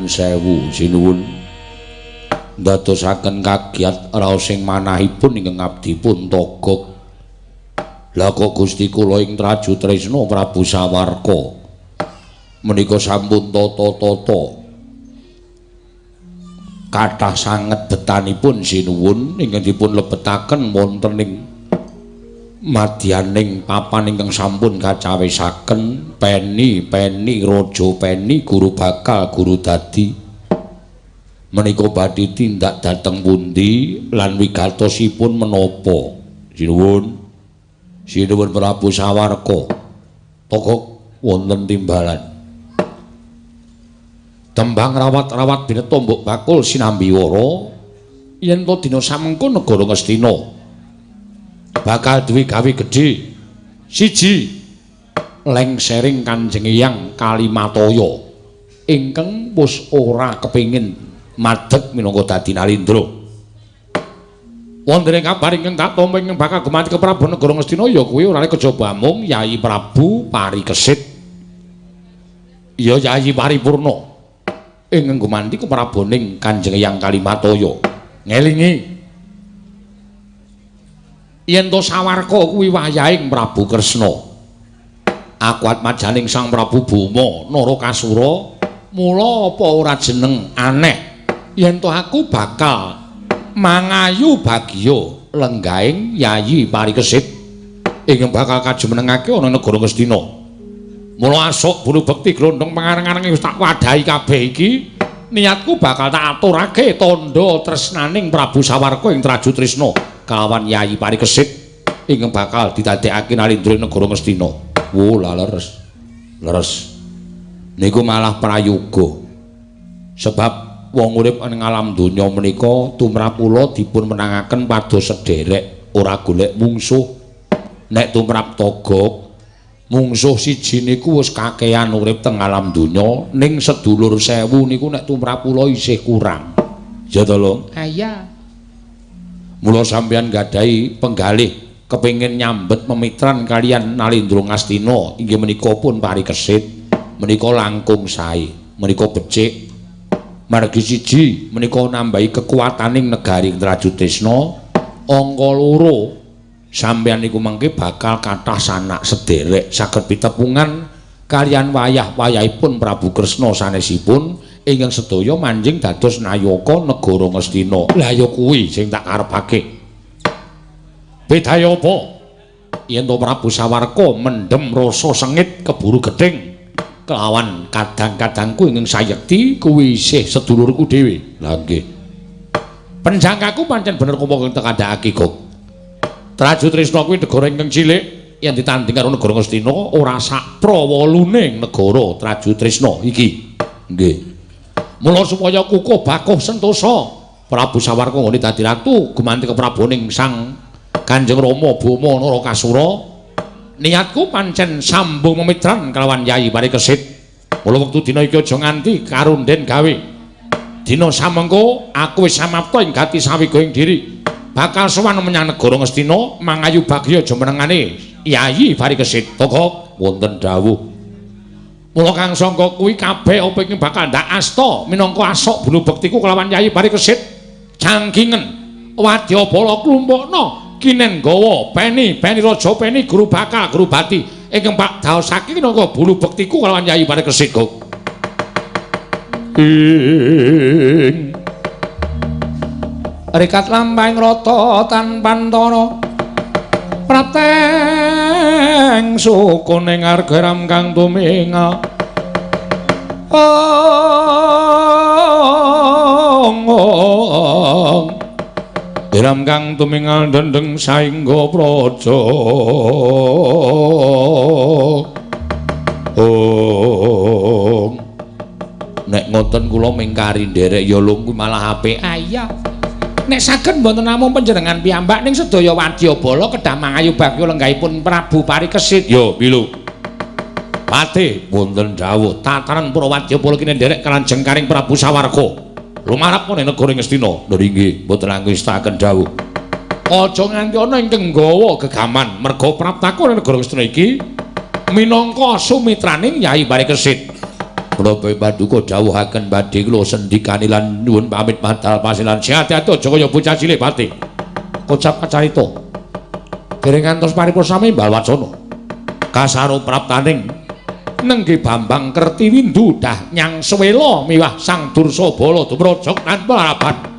Nyuwun sewu sinuwun ndadosaken kagiat raos ing manahipun ingkang abdi pun Togog. Lah kok Gusti kula ing Traju Tresna Prabu Sawarka menika sampun tata-tata kathah sanget betanipun sinuwun ingkang dipun lebetaken wonten ing madyaning papan ingkang sampun kacawisaken peni-peni raja peni guru bakal guru dadi menika badhe tindak dhateng pundi lan wigatosipun menapa? Sinuwun. Sinuwun Prabu Sawarka. Togog wonten timbalan. Tembang rawat-rawat bineta mbok bakul sinambi wara yen to dina samengko negara Ngastina bakal duwe gawe gedhe. Siji, lengsering Kanjeng Hyang Kalimataya ingkang wis ora kepengin madeg minangka dadi Nalindra. Wonten ing kabar ingkang tak tampa ingkang bakal gumanti ke Prabu negara Ngastina ya kuwi ora kejaba amung Yayi Prabu Parikesit. Ya Yayi Paripurna ingkang gumanti kepraboning Kanjeng Hyang Kalimataya. Ngelingi yen to Sawarka kuwi wayahing Prabu Kresna. Aku atmajaning Sang Prabu Boma Narakasura, mula apa ora jeneng aneh yen to aku bakal mangayu bagya lenggahing Yayi Parikesit ingkang bakal kajumenengake ana negara Ngastina. Mula asuk bulu bekti glondhong pangareng-areng wis tak wadahi kabeh iki, niatku bakal tak aturake tandha tresnaning Prabu Sawarka ing Traju Tresna kalawan Yayi Parikesit ingkang bakal didadekake Nalindra ing negara Ngastina. Wo lah leres. Leres. Niku malah prayoga. Sebab wong urip ing alam donya menika tumrap kula dipun menangaken pados sederek, ora golek mungsuh. Nek tumrap Togog mungsuh siji niku wis kakean urip teng alam donya, ning sedulur sewu niku nek tumrap kula isih kurang. Ya to, Lung? Ha iya. Mula sampeyan gadahi penggalih kepengin nyambet memitran kalian Nalindra Ngastina inggih menika pun Parikesit menika langkung sae, menika becik. Margi siji menika nambahi kekuataning negari Traju Tresna, angka loro sampeyan niku mengke bakal kathah sanak sederek saged pitepungan kalian wayah-wayahipun Prabu Kresna sanesipun ingkang sedaya manjing dados nayaka negara Ngastina. Lah ya kuwi sing tak karepake. Bedaya apa? Yen to Prabu Sawarka mendhem rasa sengit keburu gething kelawan kadang-kadangku ingkang sayekti kuwi isih sedulurku dhewe. Lah nggih. Penjangkaku pancen bener kumpul ing tekandhakake, Gog. Traju Tresna kuwi negara ingkang cilik yen ditanding karo negara Ngastina ora sak prawolune negara Traju Tresna iki. Nggih. Mula supaya kukuh bakuh sentosa Prabu Sawarka nggone dadi ratu gumanti kepraboning Sang Kanjeng Rama Boma Narakasura, niatku pancen sambung memitran kelawan Yayi Parikesit. Mula wektu dina iki aja nganti karunden gawe. Dina samengko aku wis samapta ing gati sawiga ing diri. Bakal sowan menyang negara Ngastina mangayu bagya jumenengane Yayi Parikesit. Togog wonten dawuh. Mula kang sangka kuwi kabeh apa iki bakal ndak asta minangka asok bulu bektiku kelawan Yayi Parikesit. Cangkingen wadyabala klumpukna kinen gawa peni peni raja peni guru bakal guru bati ingkang pak daosake minangka bulu bektiku kelawan Yayi Parikesit. Ing rikat lampahing rata tanpantara prateng sukune ngargaram kang tumingal ong Diram kang tumingal dendeng saengga praja. Om. Nek ngoten kula mingkari nderek ya lung kuwi malah apik. Ah iya. Nek saged mboten namung panjenengan piyambak ning sedaya wadyabala kedah mangayu bagya lenggahipun Prabu Parikesit. Yo milu. Pate wonten dawuh tataran para wadyabala kene nderek kalanjeng karing Prabu Sawarka. Lumarap ana negara Ngastina. Lho inggih, mboten langkung dawuh. Aja nganti ana ingkang nggawa gegaman merga praptaku ana negara Ngastina iki minangka sumitraning Yayi Parikesit. Menapa paduka dawuhaken badhe kula sendikani lan nyuwun pamit madal pasilan. Ati-ati aja kaya bocah cilik pati. Kocap kacarita. Dereng ngantos paripurna sami mbal wacana. Kasaro praptaning nengge Bambang Kertiwindu dah nyang Swela miwah Sang Dursabala dumrajak tanpa harapan.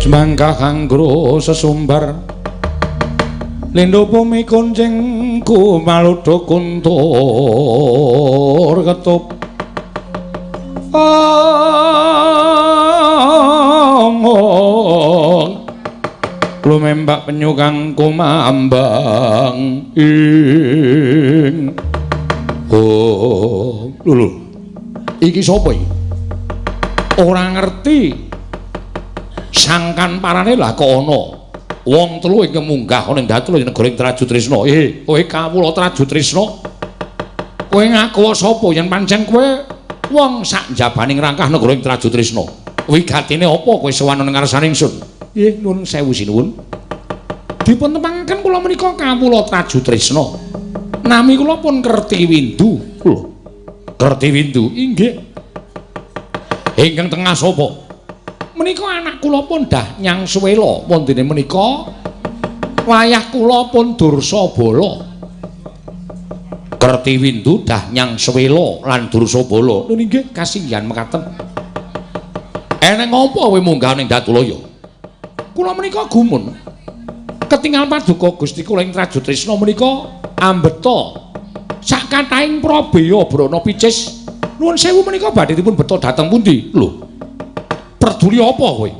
Semangka kanggo sesumbar lindo bumi kuncing ku maludo kuntur ketup omong lumembak penyu kang kumambang ing oh lho iki sapa iki ora ngerti sangkan parane lah kok ana wong telu ingkang munggah ana ing datul negara ing Trajutrisna. Kowe kawula Trajutrisna. Kowe ngaku sapa yen pancen kowe wong sak njabaning rangkah negara ing Trajutrisna? Wigatine apa kowe sowan ana ngarsane ingsun? Nggih, nuwun sewu sinuwun. Dipun tepangaken kula menika kawula Trajutrisna. Nami kula pun Kertiwindu. Lho. Kertiwindu inggih. Ingkang tengah sapa? Menika anak kula pun dah nyang Swela, wondene menika wayah kula pun Dursabala. Kertiwindu dah nyang Swela lan Dursabala. Lho inggih kasinggihan mekaten. Eneng apa kowe munggah ning Datulaya? Kula menika gumun. Ketingal paduka Gusti kula ing Trajutrisna menika ambeta sakathahing prabeya brana picis. Nuwun sewu menika badhe dipun beta dhateng pundi? Lho. Peduli apa kowe?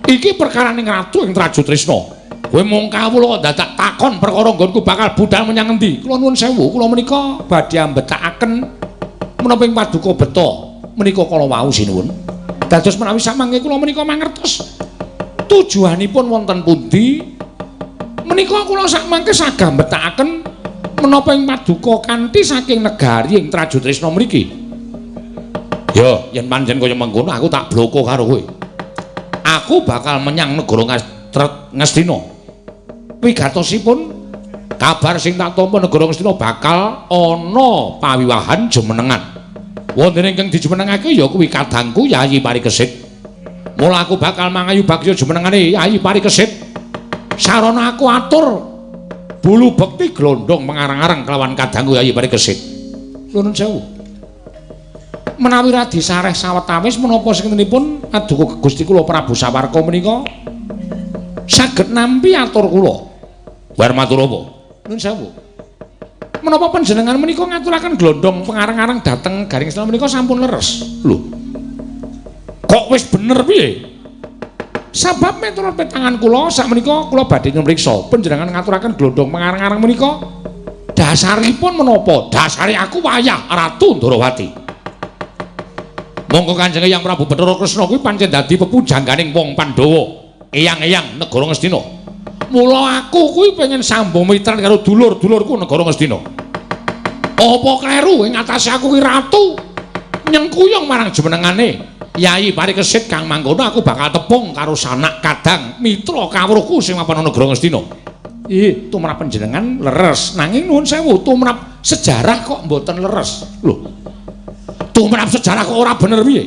Iki perkarane ratu ing Trajutrisna. Kowe mung kawula kok dadak takon perkara nggonku bakal budal menyang endi? Kula nuwun sewu, kula menika badhe ambetakaken menapa ing paduka beta menika kala wau sinuwun. Dados menawi samangke kula menika mangertos tujuanipun wonten pundi, menika kula samangke saged mbetakaken menapa ing paduka kanthi saking negari ing Trajutrisna mriki. Ya, yen pancen kaya mengkono aku tak bloko karo kowe. Aku bakal menyang negara Ngastina. Wigatosipun kabar sing tak tampa negara Ngastina bakal ana pawiwahan jumenengan. Wonten ingkang dijumenengake ya kuwi kadangku Yayi Parikesit. Mula aku bakal mangayu bagya jumenengane Yayi Parikesit. Sarana aku atur bulu bekti glondong mengarang-arang kelawan kadangku Yayi Parikesit. Nuwun sewu. Menawi radi sareh sawetawis menapa sintenipun aduka Gusti kula Prabu Sawarka menika saged nampi atur kula. Bar matur apa? Nuwun sewu. Menapa panjenengan menika ngaturaken glondong pengarang-arang dhateng Garing Sela menika sampun leres? Lho. Kok wis bener piye? Sabab miturut petangan kula sakmenika kula badhe nyumriksa panjenengan ngaturaken glondong pengarang-arang menika dasaripun menapa? Dasare aku wayah Ratu Ndorowati. Monggo Kanjeng Eyang Prabu Bathara Kresna kuwi pancen dadi pepujangganing wong Pandhawa, eyang-eyang negara Ngastina. Mula aku kuwi pengen sambung mitran karo dulur-dulurku negara Ngastina. Apa kleru ing atase aku kuwi ratu nyengkuyung marang jumenengane Yayi Parikesit kang mangkono aku bakal tepung karo sanak kadang mitra kawruhku sing mapan negara Ngastina. Ih, tumrap panjenengan leres, nanging nuwun sewu tumrap sejarah kok mboten leres. Lho. Tumrap sejarah kok ora bener piye?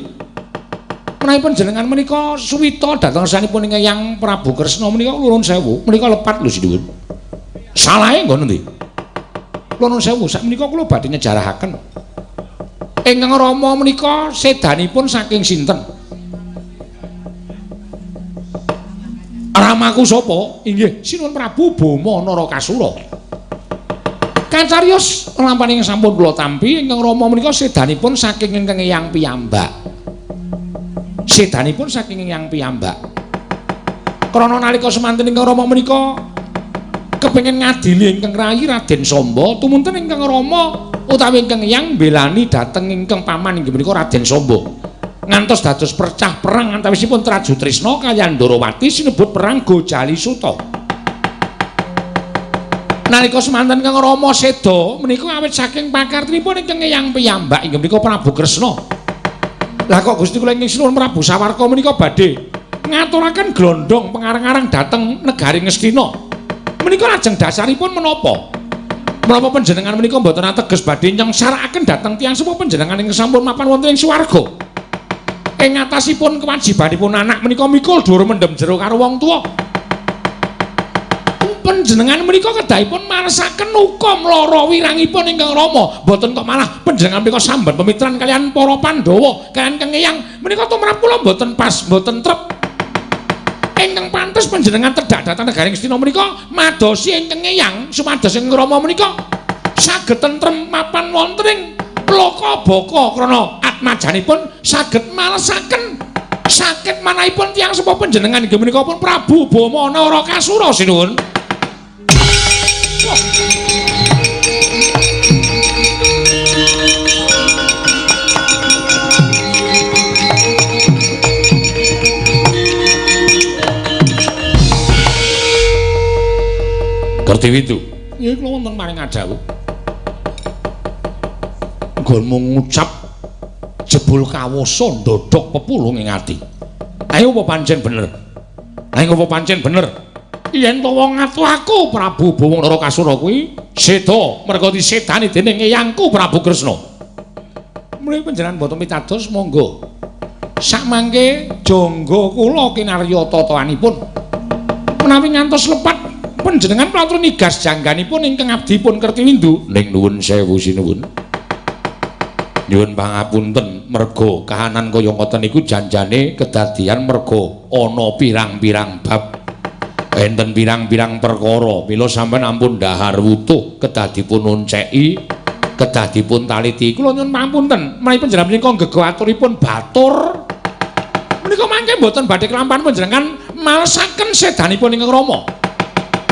Menawi panjenengan menika suwita dhateng sanipun Eyang Prabu Kresna menika nuwun sewu, menika lepat lho sinuwun. Salahe nggon endi? Nuwun sewu, sakmenika kula badhe nyejarahaken. Ingkang Rama menika sedanipun saking sinten? Ramaku sapa? Inggih, Sinuwun Prabu Boma Narakasura. Kacariyos lampaning sampun kula tampi ingkang Rama menika sedanipun saking ingkang Eyang piyambak. Sedanipun saking Eyang piyambak. Krana nalika semanten ingkang Rama menika kepengin ngadili ingkang rayi Raden Samba, tumunten ingkang Rama utawi ingkang Eyang mbelani dhateng ingkang paman inggih menika Raden Samba. Ngantos dados percah perang antawisipun Trajutrisna kaliyan Ndorowati sinebut perang Gojali Suta. Nalika semanten ingkang Rama seda menika awit saking pakartinipun ingkang Eyang piyambak inggih menika Prabu Kresna. Lah kok Gusti kula ingkang Sinuwun Prabu Sawarka menika badhe ngaturaken glondhong pengarang-arang dhateng negari Ngastina. Menika lajeng dasaripun menapa? Menapa panjenengan menika mboten ateges badhe nyengsarakaken dhateng tiyang sepuh panjenengan ingkang sampun mapan wonten ing swarga? Ing atasipun kewajibanipun anak menika mikul dhuwur mendem jero karo wong tuwa. Panjenengan menika kedahipun malesaken hukum lara wirangipun ingkang Rama, mboten kok malah panjenengan menika sambat pemitran kaliyan para Pandhawa, kaliyan Kang Eyang menika tumrap kula mboten pas, mboten trep. Ingkang pantes panjenengan tedhak dhateng negari Ngastina menika madosi ingkang Eyang supados ingkang Rama menika saged tentrem mapan wonten ing loka baka krana atmajanipun saged malesaken sakit manahipun tiyang sepuh panjenengan inggih menika pun Prabu Boma Narakasura sinuwun. Kertiwindu. Nggih kula wonten paring adhawuh. Nggonmu ngucap jebul kawasa ndodhok pepulung ing ati. Ayo apa pancen bener? Ayo apa pancen bener? Yen to wong ngatu aku Prabu Boma Narakasura kuwi seda merga disedani dening eyangku Prabu Kresna. Menawi panjenengan boten pitados monggo. Sakmangke jangga kula kinarya tataanipun. Menawi ngantos lepat panjenengan platur nigas jangganipun ingkang abdipun Kertiwindu. Ning nuwun sewu sinuwun. Nyuwun pangapunten merga kahanan kaya ngoten niku janjane kedadian merga ana pirang-pirang bab enten pirang-pirang perkara. Mila sampeyan ampun dhahar wutuh kedah dipun onceki, kedah dipun taliti. Kula nyuwun pangapunten menawi panjenengan menika ngego aturipun batur menika mangke mboten badhe kelampahan panjenengan malesaken sedanipun ingkang Rama.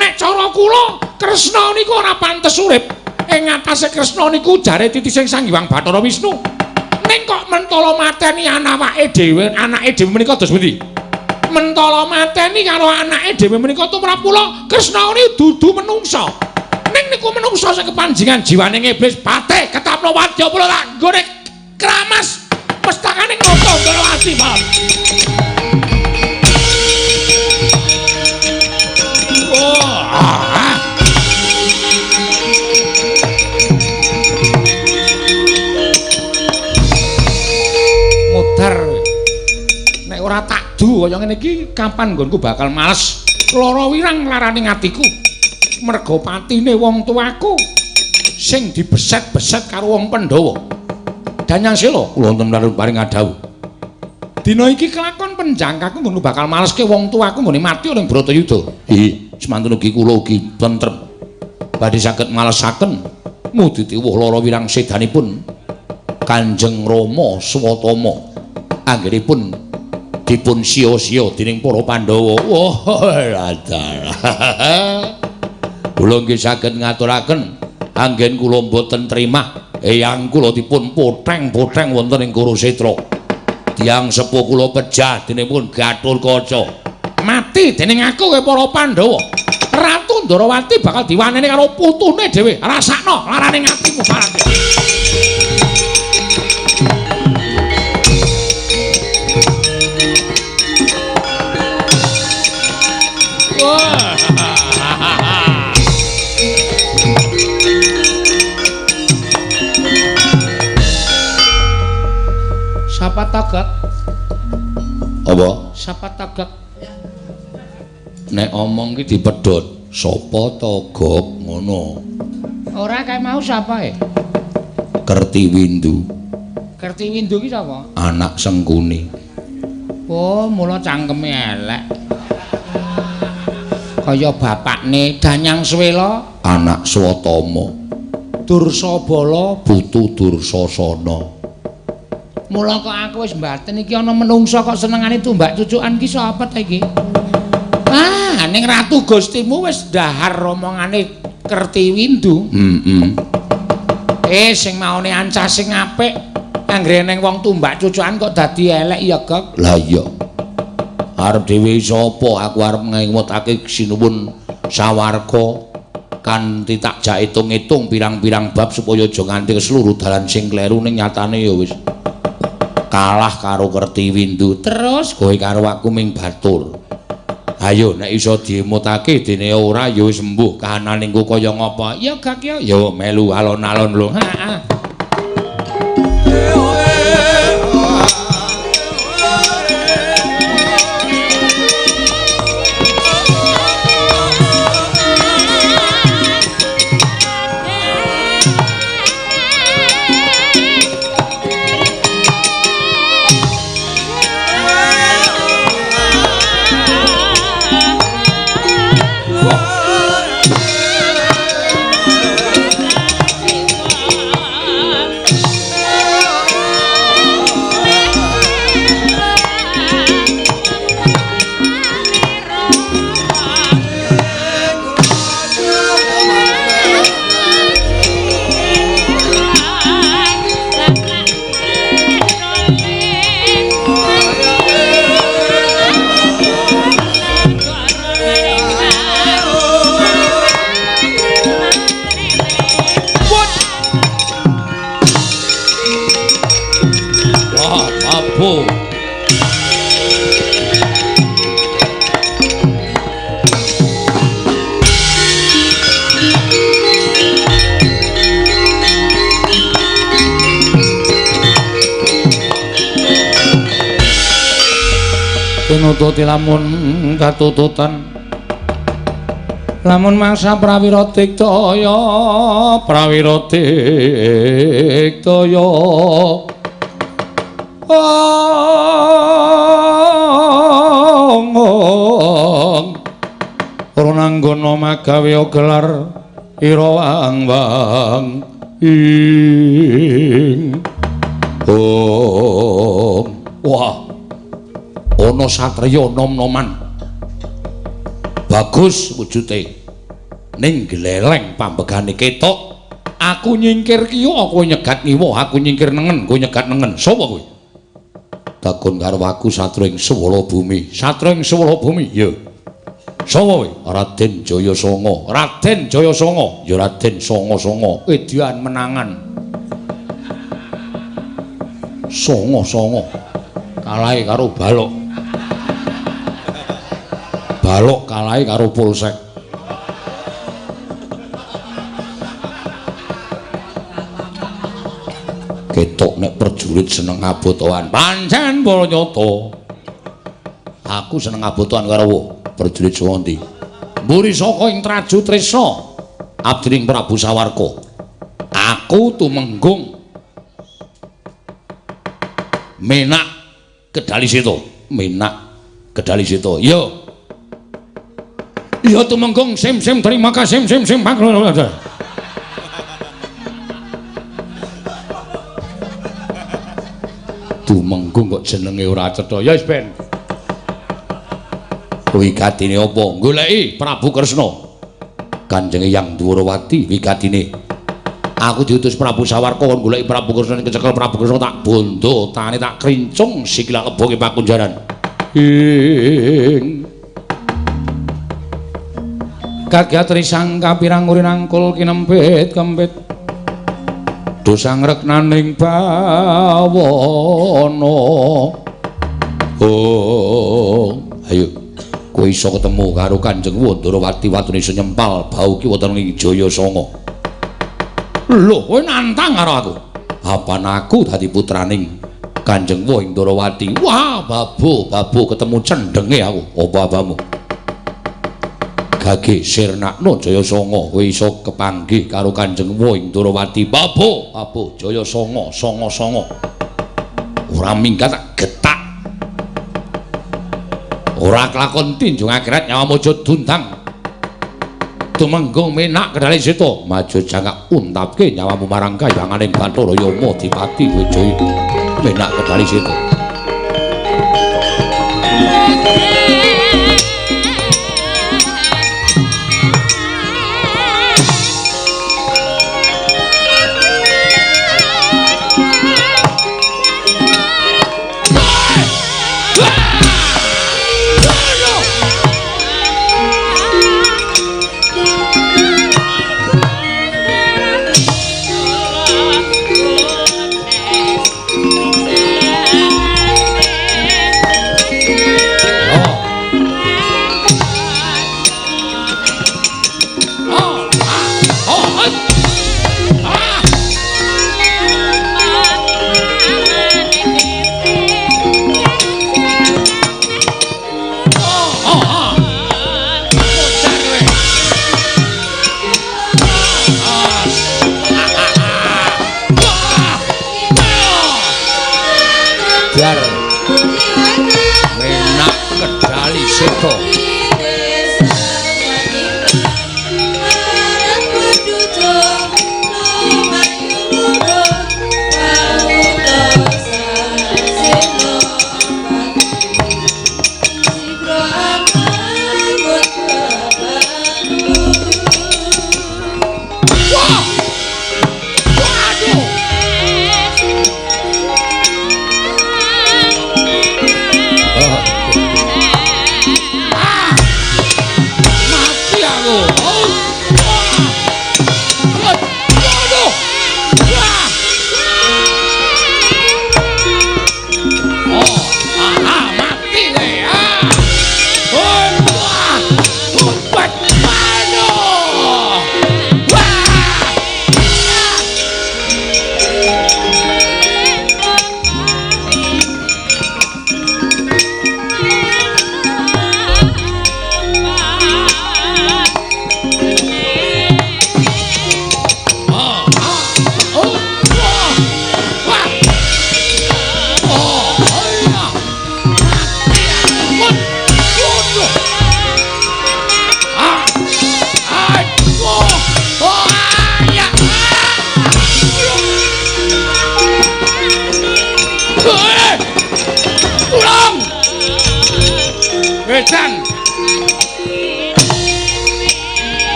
Nek cara kula Kresna niku ora pantes urip. Ing atase Kresna niku jare titising Sang Hyang Bathara Wisnu. Ning kok mentala mateni anawake dhewe, anake dhewe menika dos pundi? Mentala mateni karo anake dhewe menika tumrap kula Kresna niku dudu menungsa. Ning niku menungsa sing kepanjingan jiwane iblis pate ketapno wadya kula tak nggone kramas mestakane nata Ndorowati malam. Wah. Modar. Nek ora takdu kaya ngene iki kapan nggonku bakal males lara wirang larane atiku. Merga patine wong tuaku sing dibeset-beset karo wong Pandhawa. Danyang Sela kula wonten paring adhawuh. Dina iki kelakon penjangkaku nggonku bakal maleske wong tuaku nggone mati ning Bratayuda. Nggih, semanten ugi kula ugi tentrem. Badhe saged malesaken muditi wuh lara wirang sedanipun Kanjeng Rama Swatama. Anggenipun dipun siya-siya dening para Pandhawa. Wah, dalah. Kula nggih saged ngaturaken anggen kula mboten trimah eyang kula dipun potheng-potheng wonten ing Kurusetra. Tiyang sepuh kula pejah dening pun Gathotkaca. Mati dening aku kowe para Pandhawa. Ratu Ndorowati bakal diwaneni karo putune dhewe. Rasakno larane atimu barang. Wah. Sapa Togok? Apa? Sapa Togok? Nek omong ki dipedhot, sapa Togok ngono. Ora kae mau sapa e? Kertiwindu. Kertiwindu ki sapa? Anak Sengkuni. Oh, mula cangkeme elek. Kaya bapakne Danyang Swela, anak Swatama. Dursabala, putu Dursasana. Mula kok aku wis mbaten iki ana menungsa kok senengane tumbak cucukan ki sapa ta iki? Ah, ning Ratu Gustimu wis dahar omongane Kertiwindu. Heeh. Sing maune ancas sing apik anggere ning wong tumbak cucukan kok dadi elek ya, Gok. Lah iya. Arep dhewe sapa aku arep ngemutake sinuwun sawarga kanthi tak jak itung-itung pirang-pirang bab supaya aja nganti seluruh dalan sing kleru ning nyatane ya wis kalah karo Kertiwindu. Terus kowe karo aku ming batur. Ayo nek iso diemutake dene ora ya wis embuh kahanane engko kaya ngapa. Ya gak ya. Ya melu alon-alon lho. Heeh. Tinututi lamun katututan lamun mangsa prawira diktaya prawira diktaya ong ora nanggono magawe gelar ira wang-wang ing ong. Wah, ana satriya nom-noman bagus wujute ning gleleng pambegane ketok. Aku nyingkir kiwa kowe nyegat ngiwa, aku nyingkir nengen kowe nyegat nengen. Sapa kowe? Takon karo aku satriya ing Swala Bumi. Satriya ing Swala Bumi? Ya. Sapa kowe? Raden Jayasanga. Raden Jayasanga? Ya Raden Sanga-sanga. Edian menangan. Sanga-sanga kalahe karo balok. Balok kalahe karo polsek. Ketok nek prajurit seneng abotoan. Pancen para nyata. Aku seneng abotoan karo wo prajurit Suwanti. Mburi saka ing Traju Tresna abdining Prabu Sawarka. Aku tumenggung Menak Kedali Seta. Menak Kedali Seta. Iya. Iya tumenggung sim-sim terima kasih sim-sim sim. Tumenggung kok jenenge ora cetha. Ya wis ben. Wigatine apa? Goleki Prabu Kresna. Kanjenge Yang Dwarawati wigatine. Aku diutus Prabu Sawarka kon goleki Prabu Kresna, kecekel Prabu Kresna tak bondo, tangane tak krincung, sikil leboke pakunjaran. Ing kagyat risang kapirang urinangkul kinempit kempit dosang reknaning bawana. Oh, ayo kowe iso ketemu karo Kanjeng Wandrawati watune iso nyempal bau ki wonten ing Jayasanga. Lho, kowe nantang karo aku. Apan aku dadi putraning Kanjeng Wah ing Ndorowati. Wah, babu, babu ketemu cendhenge aku. Apa abamu? Gage sirnakno Jaya Sanga kowe iso kepanggih karo Kanjeng Wah ing Ndorowati. Babu, babu Jaya Sanga, Sanga Sanga. Ora minggat tak getak. Ora kelakon tinjung akhirat nyawamu aja dundang. Tumenggung Menak Kedali Seta maju jangak untapke nyawamu marang kayanganing Bathara Yama Dipati Wijaya Menak Kedali Seta. Menak Kedali Seta.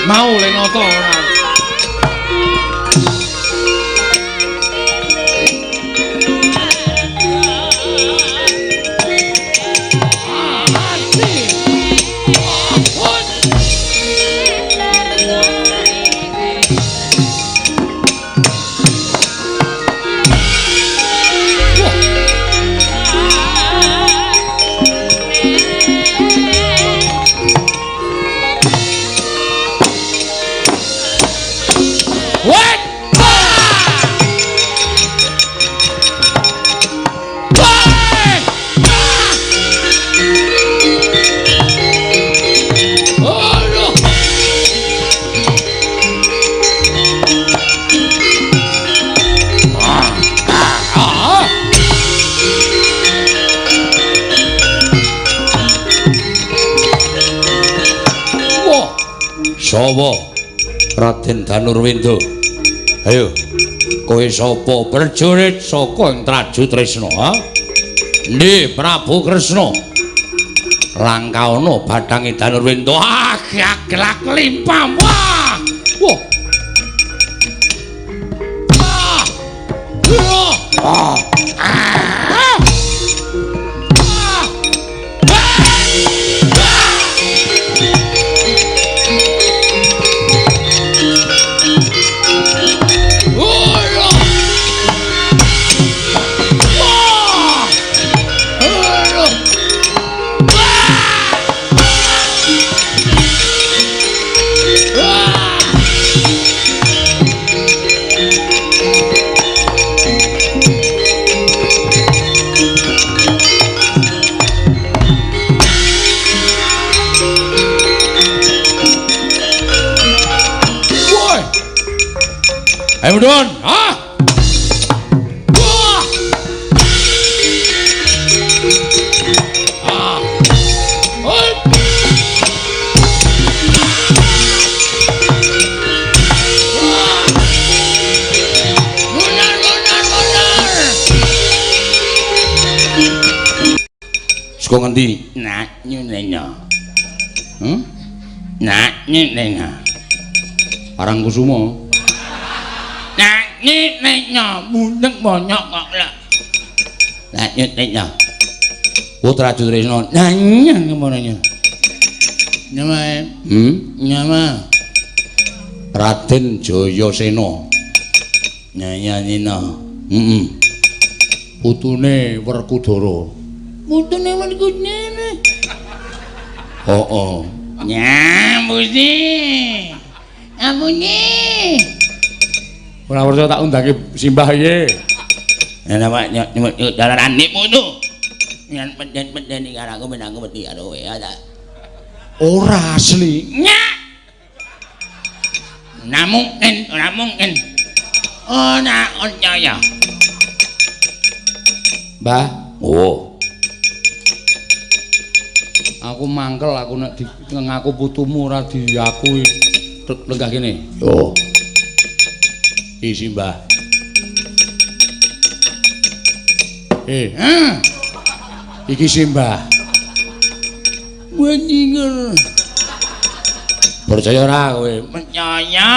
Mau le nata ora. Sapa Raden Danurwenda? Ayo, kowe sapa? Prajurit saka ing Traju Tresna, ha? Endi Prabu Kresna? Langkaana bathange Danurwenda. Ah, gaglak limpah. Wah. Wah. Ah. Ah. Ah. Ayo mudhun. Ah. Wah. Ah. Oi. Mundur, mundur, mundur. Saka ngendi? Nak nyunenya. Nak nyunenya. Parangkusuma. Nak nyunenya mundeng bonyok kok lho. Nak nyunenya. Putra Jutresna. Nanya kemonanya. Nyama. Nyama. Raden Jayasena. Nyanya Nina. Heeh. Putune Werkudara. Putune Werkudara. Heeh. Nyambusi. Ampuni. Ora percaya tak undange simbah piye. Nah, Pak, nyebut dalan putu. Yen peden-peden iki karo aku ben aku wedi karo kowe ya ta. Ora asli. Nyak. Ora mungkin, ora mungkin. Ora percaya. Mbah, Oh. aku mangkel aku nek ngaku putumu ora diakui. Lenggah kene. Yo. Iki simbah. Hah? Iki simbah. Bajingan. Percaya ora kowe? Percaya.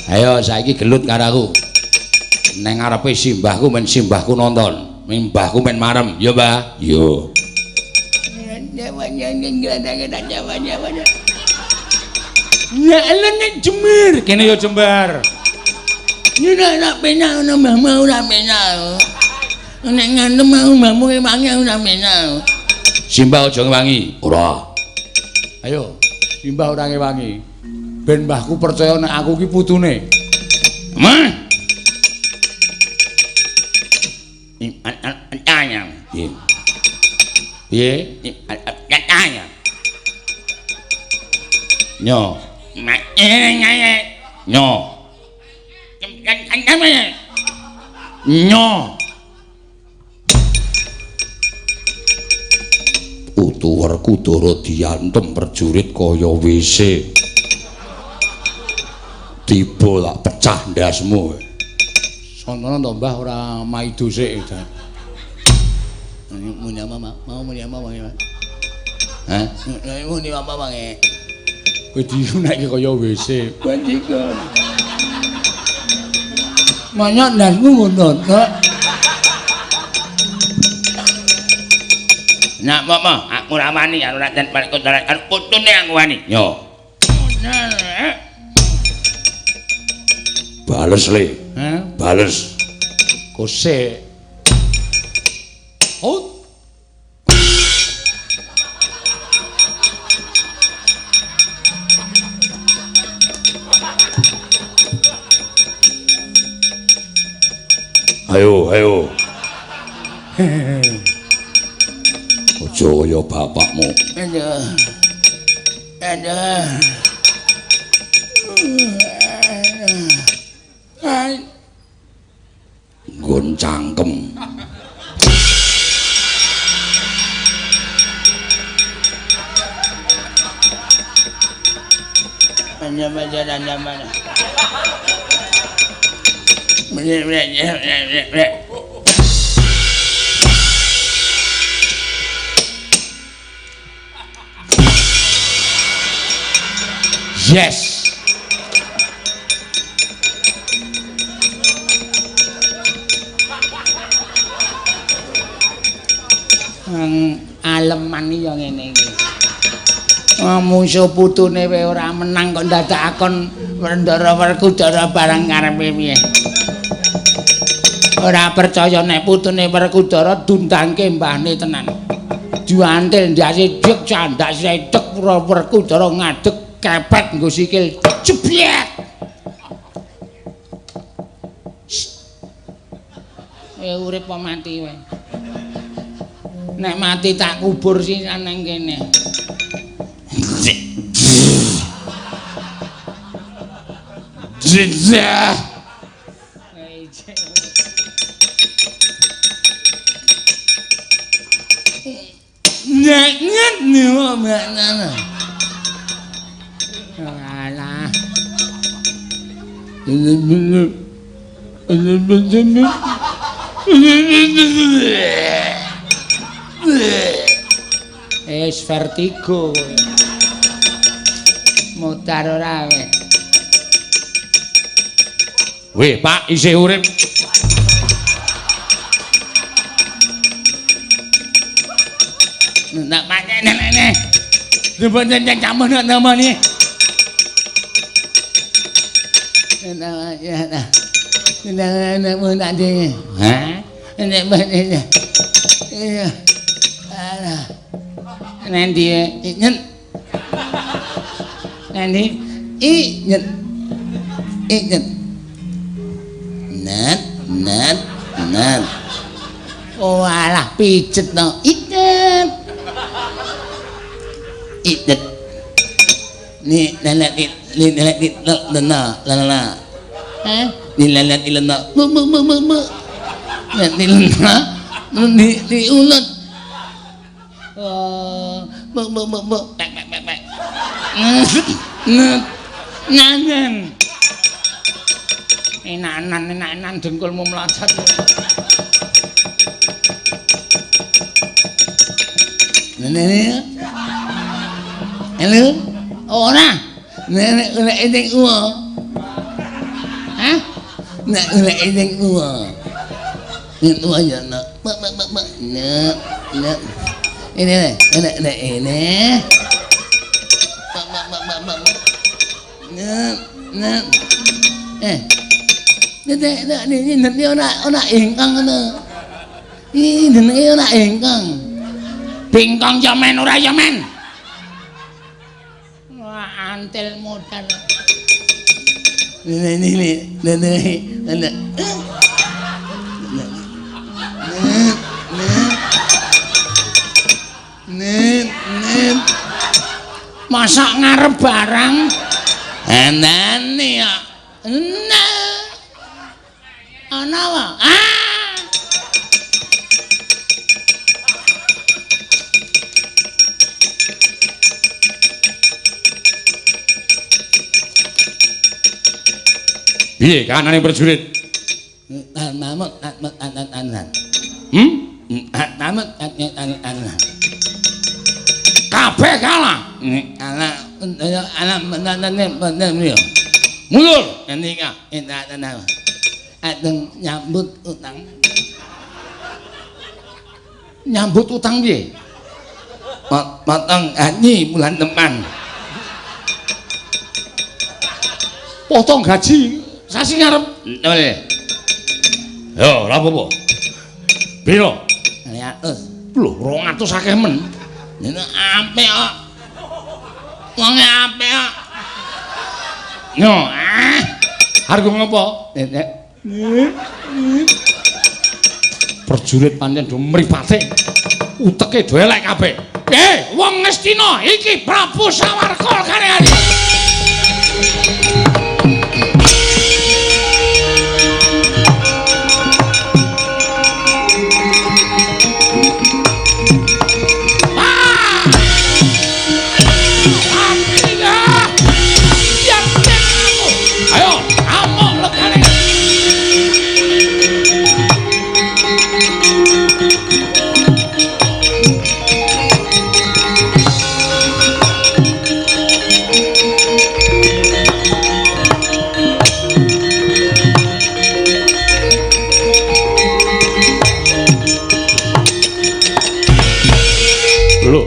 Ayo saiki gelut karo aku. Neng ngarepe simbahku men simbahku nonton. Mbahku men marem, ya Mbah? Yo. Ya nek jemir, kene ya jembar. Nek ora penak ngono mbahmu ora penak. Nek ngantem mau mbahmu ngewangi ora penak. Simbah aja ngewangi. Ora. Ayo, simbah ora ngewangi. Ben mbahku percaya nek aku ki putune. Mah. Piye? Piye? Nyo. Nyo. Nyo. Putu Werkudara diantem prajurit kaya WC. Tiba lak pecah ndasmu. Sontana to Mbah ora maido sik. Muni apa mau muni apa bang? Hah? Muni apa bang? Kowe diunekke kaya WC. Bajingan. Monyok ndasmu ngono tok. Nak apa? Aku ora wani karo Raden Werkudara karo putune aku wani. Yo. Bales le. Hah? Bales. Kose. Oh. Ayo, ayo. Aja kaya bapakmu. Aduh. Aduh. Nggon cangkem. Yes. Aleman iki ya ngene iki. Mungsuh putune wae ora menang kok dadak akon Wendara Werkudara barang karepe piye. Ora percaya nek putune Werkudara dundangke mbahne tenan. Diantil ndase dek candak sedek Werkudara ngadeg kepet nggo sikil jebyek. Urip apa mati wae. Nek mati tak kubur sisan nang kene. Jejah. Nyet nyet nyet. Alah. Es vertigo. Mutar ora kowe. Weh, Pak isih urip. Nak pak nek nek. Nek campur nak nama ni. Nanti nanti i nyet i nyet net net net. Oh alah pijet no itet itet ni nenek ni nenek ni lena lena eh ni nenek ni lena mu mu mu mu mu ni lena ni ni ulet oh mu mu mu mu pek pek pek pek net nanen enanan enanan dengkulmu mlocot. Nenek halo ora nek nek ning uwa. Hah? Nek nek ning uwa. Ning uwa ya nak. Mek mek mek mek nek nek. Ini nek nek ini. Mek mek mek mek mek. Nek nek. Eh. Nek nek nek nek ora ora ingkang ngono. Iki jenenge ora ingkang. Bingkong ya men ora ya men. Wah, antil modal. Ini ini ini ini. Nen nen. Masak ngarep barang. Anane ya. Nah. Ana apa? Ah. Piye kahanane prajurit? Kabeh kalah. Mundur. Nyambut utang. Nyambut utang piye? Potong gaji bulan depan. Potong gaji sasi ngarep. Betul. Yo, ora apa-apa. Piro? 200. Lho, 200 akeh men. Nek apik kok. Wonge apik kok. Yo, ah. Harga ngopo? Nek. Prajurit pancen do mripate. Uteke do elek kabeh. Eh, wong Ngastina iki Prabu Sawarka kare hari.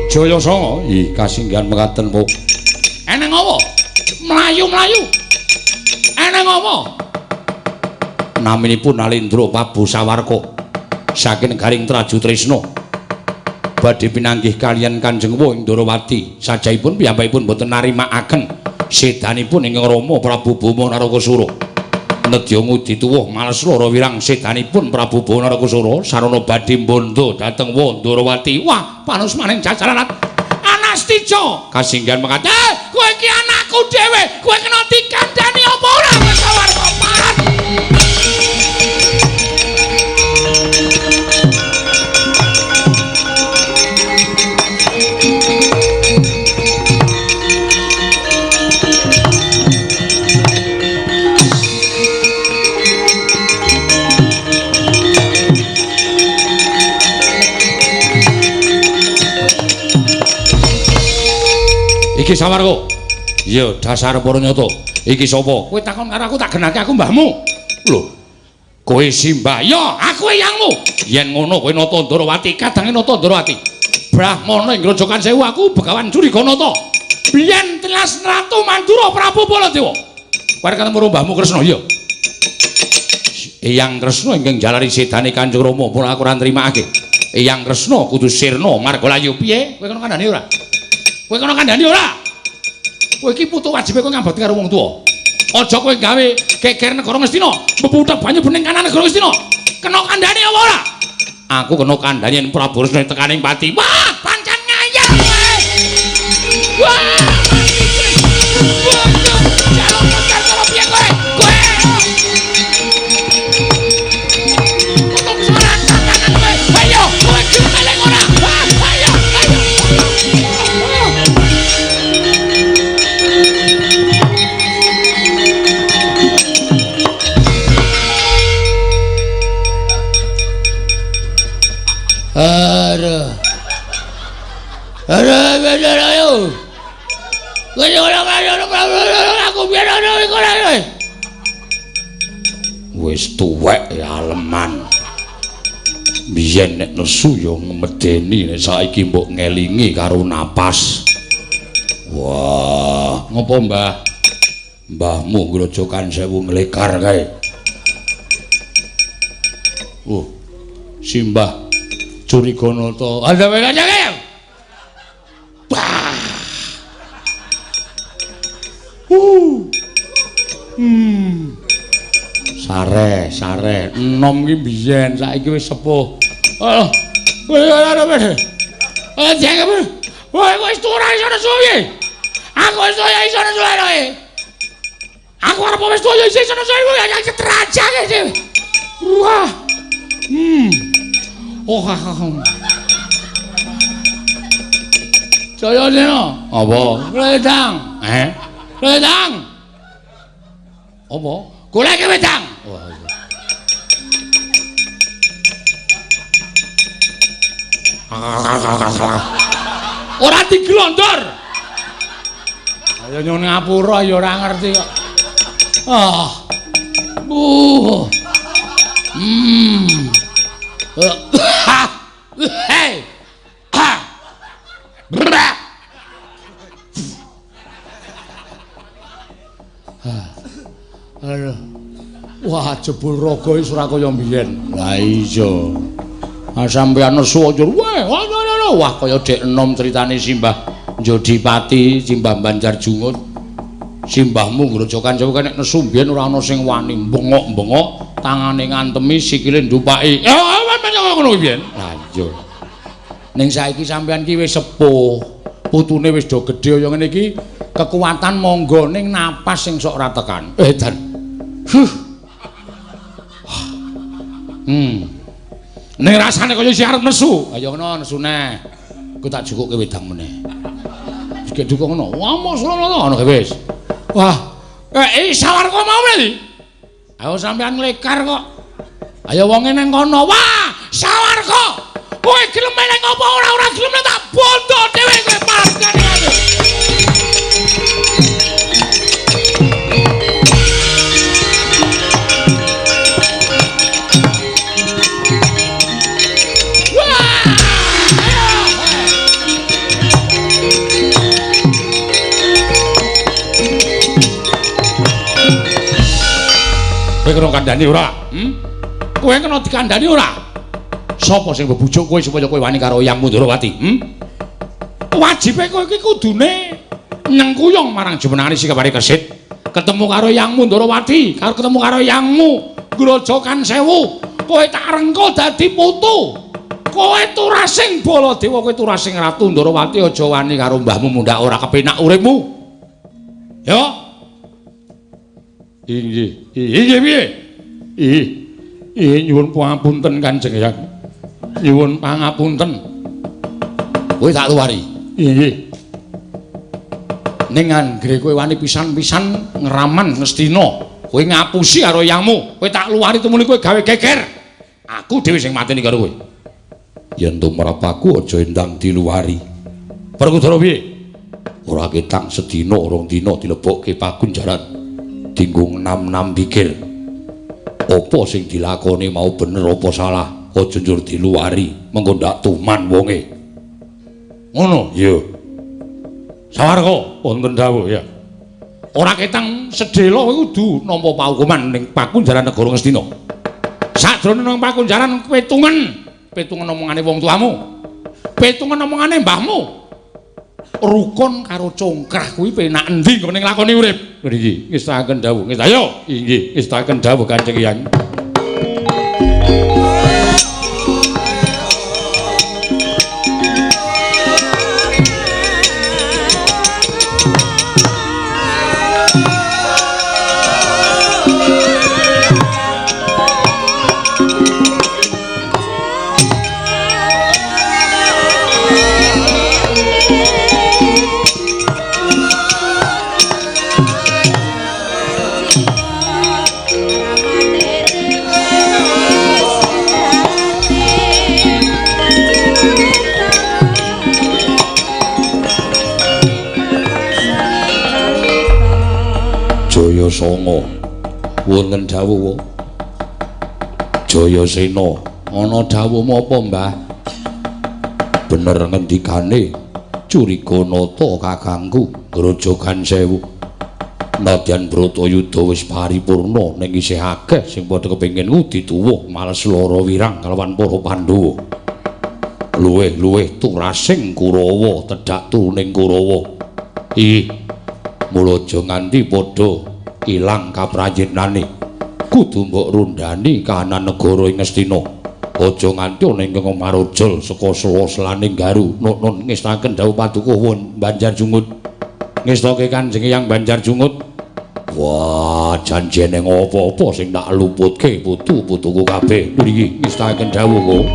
Jaya Sanga, ih kasinggihan mekaten po. Eneng apa? Mlayu-mlayu. Eneng apa? Naminipun Nalindra Prabu Sawarka saking Garing Traju Tresna. Badhe pinanggih kaliyan Kanjeng Wa ing Ndorowati. Sajahipun piyambakipun boten narimakaken sedanipun ingkang Rama Prabu Bama Narakasura. Nedya ngudi tuwuh males lara wirang sedanipun Prabu Bama Narakasura sarana badhe mbondo dhateng Wa Ndorowati. Wah, panusmaning jajaran Anastija kasinggihan mekaten. Kowe iki anakku dhewe, kowe kena dikandhani apa ora kowe Sawarka pat. Iki Sawarga. Iya, dasar para nyata. Iki sapa? Kowe takon karo aku tak genake aku mbahmu. Lho. Kowe simbah. Ya, aku eyangmu. Yen ngono kowe Nata Ndarawati, kadange Nata Ndarawati. Brahmana ing Grojogan Sewu aku Begawan Curiganata. Biyen telas Ratu Mandura Prabu Baladewa. Kowe ketemu karo mbahmu Kresna, iya. Eyang Kresna ingkang jalari sedane Kanjeng Rama, mula aku ora nrimakake. Eyang Kresna kudu sirna marga layu piye? Kowe kono kandhani ora? Kowe kono kandhani ora? Kowe iki putu wajibe kowe ngabekti karo wong tuwa. Aja kowe gawe geger negara Ngastina, mbubuthek banyu bening kanan negara Ngastina. Kena kandhani apa ora? Aku kena kandhani yen Prabu Kresna tekaning pati. Wah, pancen ngayal kowe. Wah, Aduh. Aduh, aduh, aduh. Wis tuwek ya aleman. Biyen nek nesu ya ngmedeni, nek saiki mbok ngelingi karo napas. Wah, ngopo Mbah? Mbahmu Grojogan Sewu nglekar kae. Oh, simbah Curiganata. Ada aja. Bah. Sare, sare. Enom ki biyen, saiki wis sepuh. Oh. Kowe ora wis. Oh, jangan. Kowe wis ora iso nesu piye? Aku wis ora iso nesu kowe. Aku arep wis tuwa iso nesu kowe ya ketrajang iki. Wah. Oh, Jaya Sena. Apa? Wedang. Eh? Wedang. Apa? Goleke wedang. Wah, iya. Ora diglondor. Ayo nyuwun ngapura ya ora ngerti kok. Ah. Hey. Ha. Bra. Aduh. Wah, jebul raga wis ora kaya mbiyen. Lah iya. Ah sampeyan nesu aja. Wah, wah kaya dek enom critane Simbah Jodipati, Simbah Banjar Jungut. Simbahmu Grojogan Sewu nek nesu mbiyen ora ana sing wani bengok-bengok, tangane ngantemi, sikile ndupaki. Ngono kuwi biyen. Lah iya. Ning saiki sampeyan ki wis sepuh, putune wis do gedhe kaya ngene iki, kekuatan monggo ning napas sing sok ora tekan. Edan. Huh. Ning rasane kaya isih arep nesu. Ayo ngono nesune. Ku tak jukuke wedang meneh. Wis gek dukung ngono. Wah, mosok ngono wis. Wah, Sawarga mau mrene. Ayo sampeyan nglekar kok. Ayo wonge nang kono. Wah, Sawarga. Kowe gelem meneng apa ora ora gelem tak bondo dhewe kowe parkane aku. Kowe kena kandhani ora? Kowe kena dikandhani ora? Sapa sing mbebujuk kowe supaya kowe wani karo Eyangmu Ndarawati? Wajibe kowe iki kudune nyengkuyung marang jumenengane Sikapare Kesit. Ketemu karo Eyangmu Ndarawati, karo ketemu karo Eyangmu Grojogan Sewu, kowe tak rengko dadi putu. Kowe turasing Baladewa, kowe turasing Ratu Ndarawati, aja wani karo mbahmu mundhak ora kepenak uripmu. Ya. Inggih, inggih piye? Ih, nyuwun pangapunten Kanjeng Eyang. Nyuwun pangapunten. Kowe tak luwari. Inggih. Ning anggere kowe wani pisan-pisan ngraman Ngastina, kowe ngapusi karo eyangmu, kowe tak luwari tumuli kowe gawe geger. Aku dhewe sing mateni karo kowe. Yen tumrap aku aja endang diluwari. Werkudara piye? Ora ketang sedina rong dina dilebokke pakunjaran. Dinggo nam-nam pikir. Apa sing dilakoni mau bener apa salah? Aja njur diluari, mengko ndak tuman wonge. Ngono, iya. Sawarga wonten dawuh ya. Ora ketang sedhela kowe kudu nampa paukuman ning pakunjaran negara Ngastina. Sajrone nang pakunjaran petungan, petungan omongane wong tuamu. Petungan omongane mbahmu. Rukun karo congkrah kuwi penak endi nggone nglakoni urip. Nggih, ngestakaken dawuh. Nggih, ayo. Inggih, ngestakaken dawuh Kanjeng Hyang. Jaya Sanga wonten dawuh. Jaya Sena ana dawuhmu apa, Mbah? Bener ngendikane curiga nata kakangku Grojogan Sewu. Nadyan Bratayuda wis paripurna ning isih akeh sing padha kepengin ngudi tuwuh males lara wirang kalawan para Pandhawa. Luwih-luwih turasing Kurawa tedhak turuning Kurawa. Ih, mula aja nganti padha ilang kaprayitnane. Kudu mbok rundhani kahanan negara ing Ngastina. Aja nganti ana ingkang marujul saka sela-selaning garu. Nun ngestaken dawuh paduka won Banjar Jungut. Ngestake Kanjeng Hyang Banjar Jungut. Wah, janjene apa-apa sing tak luputke putu-putuku kabeh. Nggih, ngestaken dawuh kok.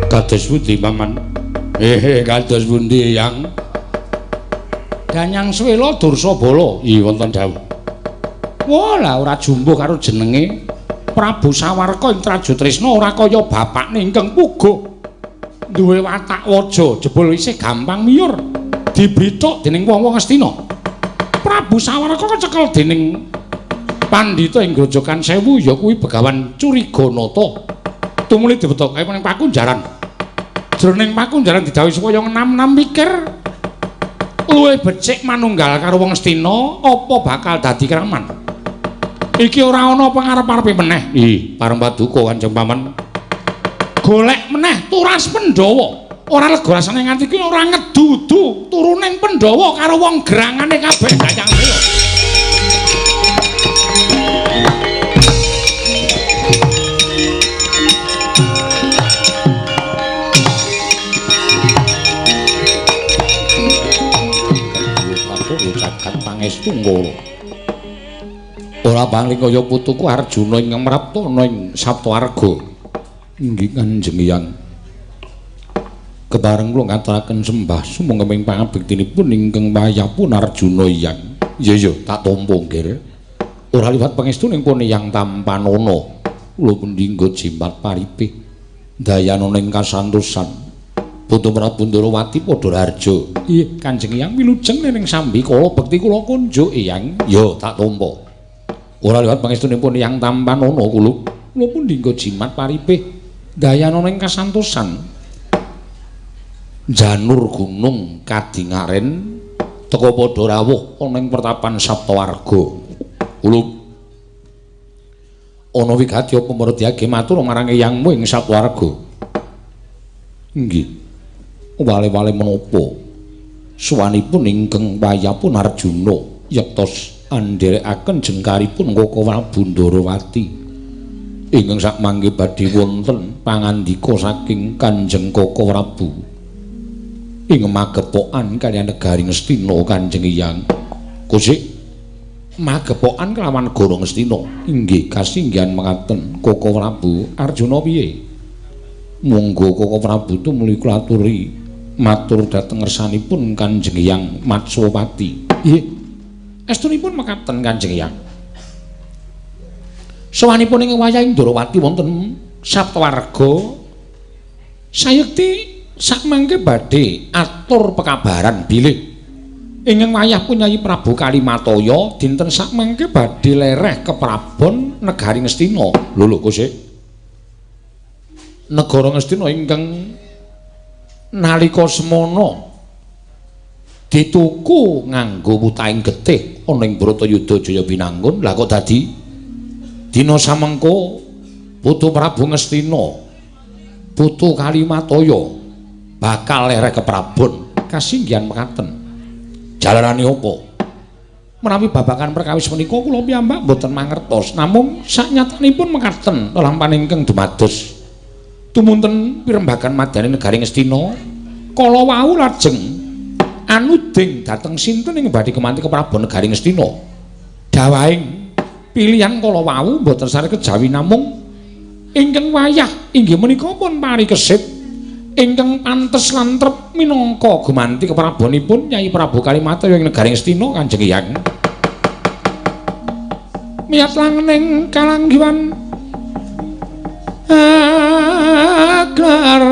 Kados pundi paman? Kados pundi Yang? Danyang Swela Dursabala. Iya wonten dawuh. Wah, lah ora jumbuh karo jenenge Prabu Sawarka ing Trajutrisna ora kaya bapakne ingkang puguh. Duwe watak waja, jebul isih gampang miyur. Dibithuk dening wong-wong Ngastina. Prabu Sawarka kecekel dening pandhita ing Grojogan Sewu ya kuwi Begawan Curiganata. Tumuli dibetokake ning pakunjaran. Jroning pakunjaran didhawuhi supaya enam-enam pikir luwih becik manunggal karo wong Ngastina apa bakal dadi kraman. Iki ora ana pangarep-arepe meneh. Ih, pareng paduka Kanjeng Paman. Golek meneh turas Pandhawa. Ora lega rasane nganti iki ora ngedu-du turuning Pandhawa karo wong gerangane kabeh Danyang Swela. Pangestu ngoro. Ora paling kaya putuku Arjuna ingkang mrapta ana ing Saptawarga. Inggih Kanjeng Hyang. Kepareng kula ngaturaken sembah sumangga pangabektinipun ingkang wayahpun Arjuna Hyang. Iya iya, tak tampa nggih. Ora liwat pangestuning pun Hyang Tampanana. Kula pundi nggo jimat paripe. Dayanana ing kasantosan. Putu Prabu Ndorowati padha raharja. Iya, Kanjeng Hyang wilujeng ning sambikala bekti kula kunjuk Hyang. Ya, tak tampa. Ora liwat pangestunipun Hyang Tampanana kula. Kula pundi nggo jimat paripe. Dayanana ing kasantosan. Janur gunung kadingaren teka padha rawuh ana ing pertapan Saptawarga. Kula ana wigati apa mardiage matur marang eyangmu ing Saptawarga. Inggih. Wale-wale menapa? Suwanipun ingkang wayahipun Arjuna yektos andherekaken jengkaripun Koko Prabu Ndarawati. Ingkang sakmangke badhe wonten pangandika saking Kanjeng Koko Prabu. Ing magepokan kaliyan negari Ngastina Kanjeng Hyang. Kusik magepokan kelawan negara Ngastina. Inggih kasinggihan mekaten Koko Prabu. Arjuna piye? Monggo Koko Prabu tumuli kula aturi matur dhateng ngersanipun Kanjeng Hyang Matswapati. Nggih. Estunipun mekaten Kanjeng Hyang. Sowanipun ing wayah Ndrawati wonten Saptawarga sayekti sakmangke badhe atur pekabaran bilih ingkang wayah Punyayi Prabu Kalimataya dinten sakmangke badhe lereh keprabon negari Ngastina. Lho lho Kusik. Negara Ngastina ingkang nalika semana dituku nganggo wutahing getih ana ing Bratayuda Jaya Binangun, lah kok dadi dina samengko putu Prabu Ngastina putu Kalimataya bakal lereh keprabon. Kasinggihan mekaten. Jalarane apa? Menawi babagan perkawis menika kula piyambak mboten mangertos, namung saknyatanipun mekaten lelampahan ingkang dumados tumunten pirembagan madyaning negari Ngastina kala wau lajeng anuding dhateng sinten ing badhe kemanti keprabon negari Ngastina. Dawahing pilihan kala wau mboten sare kejawi namung ingkang wayah inggih menika pun parikesit ingkang pantes lan trep minangka gumanti keprabonipun Nyai Prabu Kalimataya ing negari Ngastina Kanjeng Hyang. Miyat langening kalanggiwan agar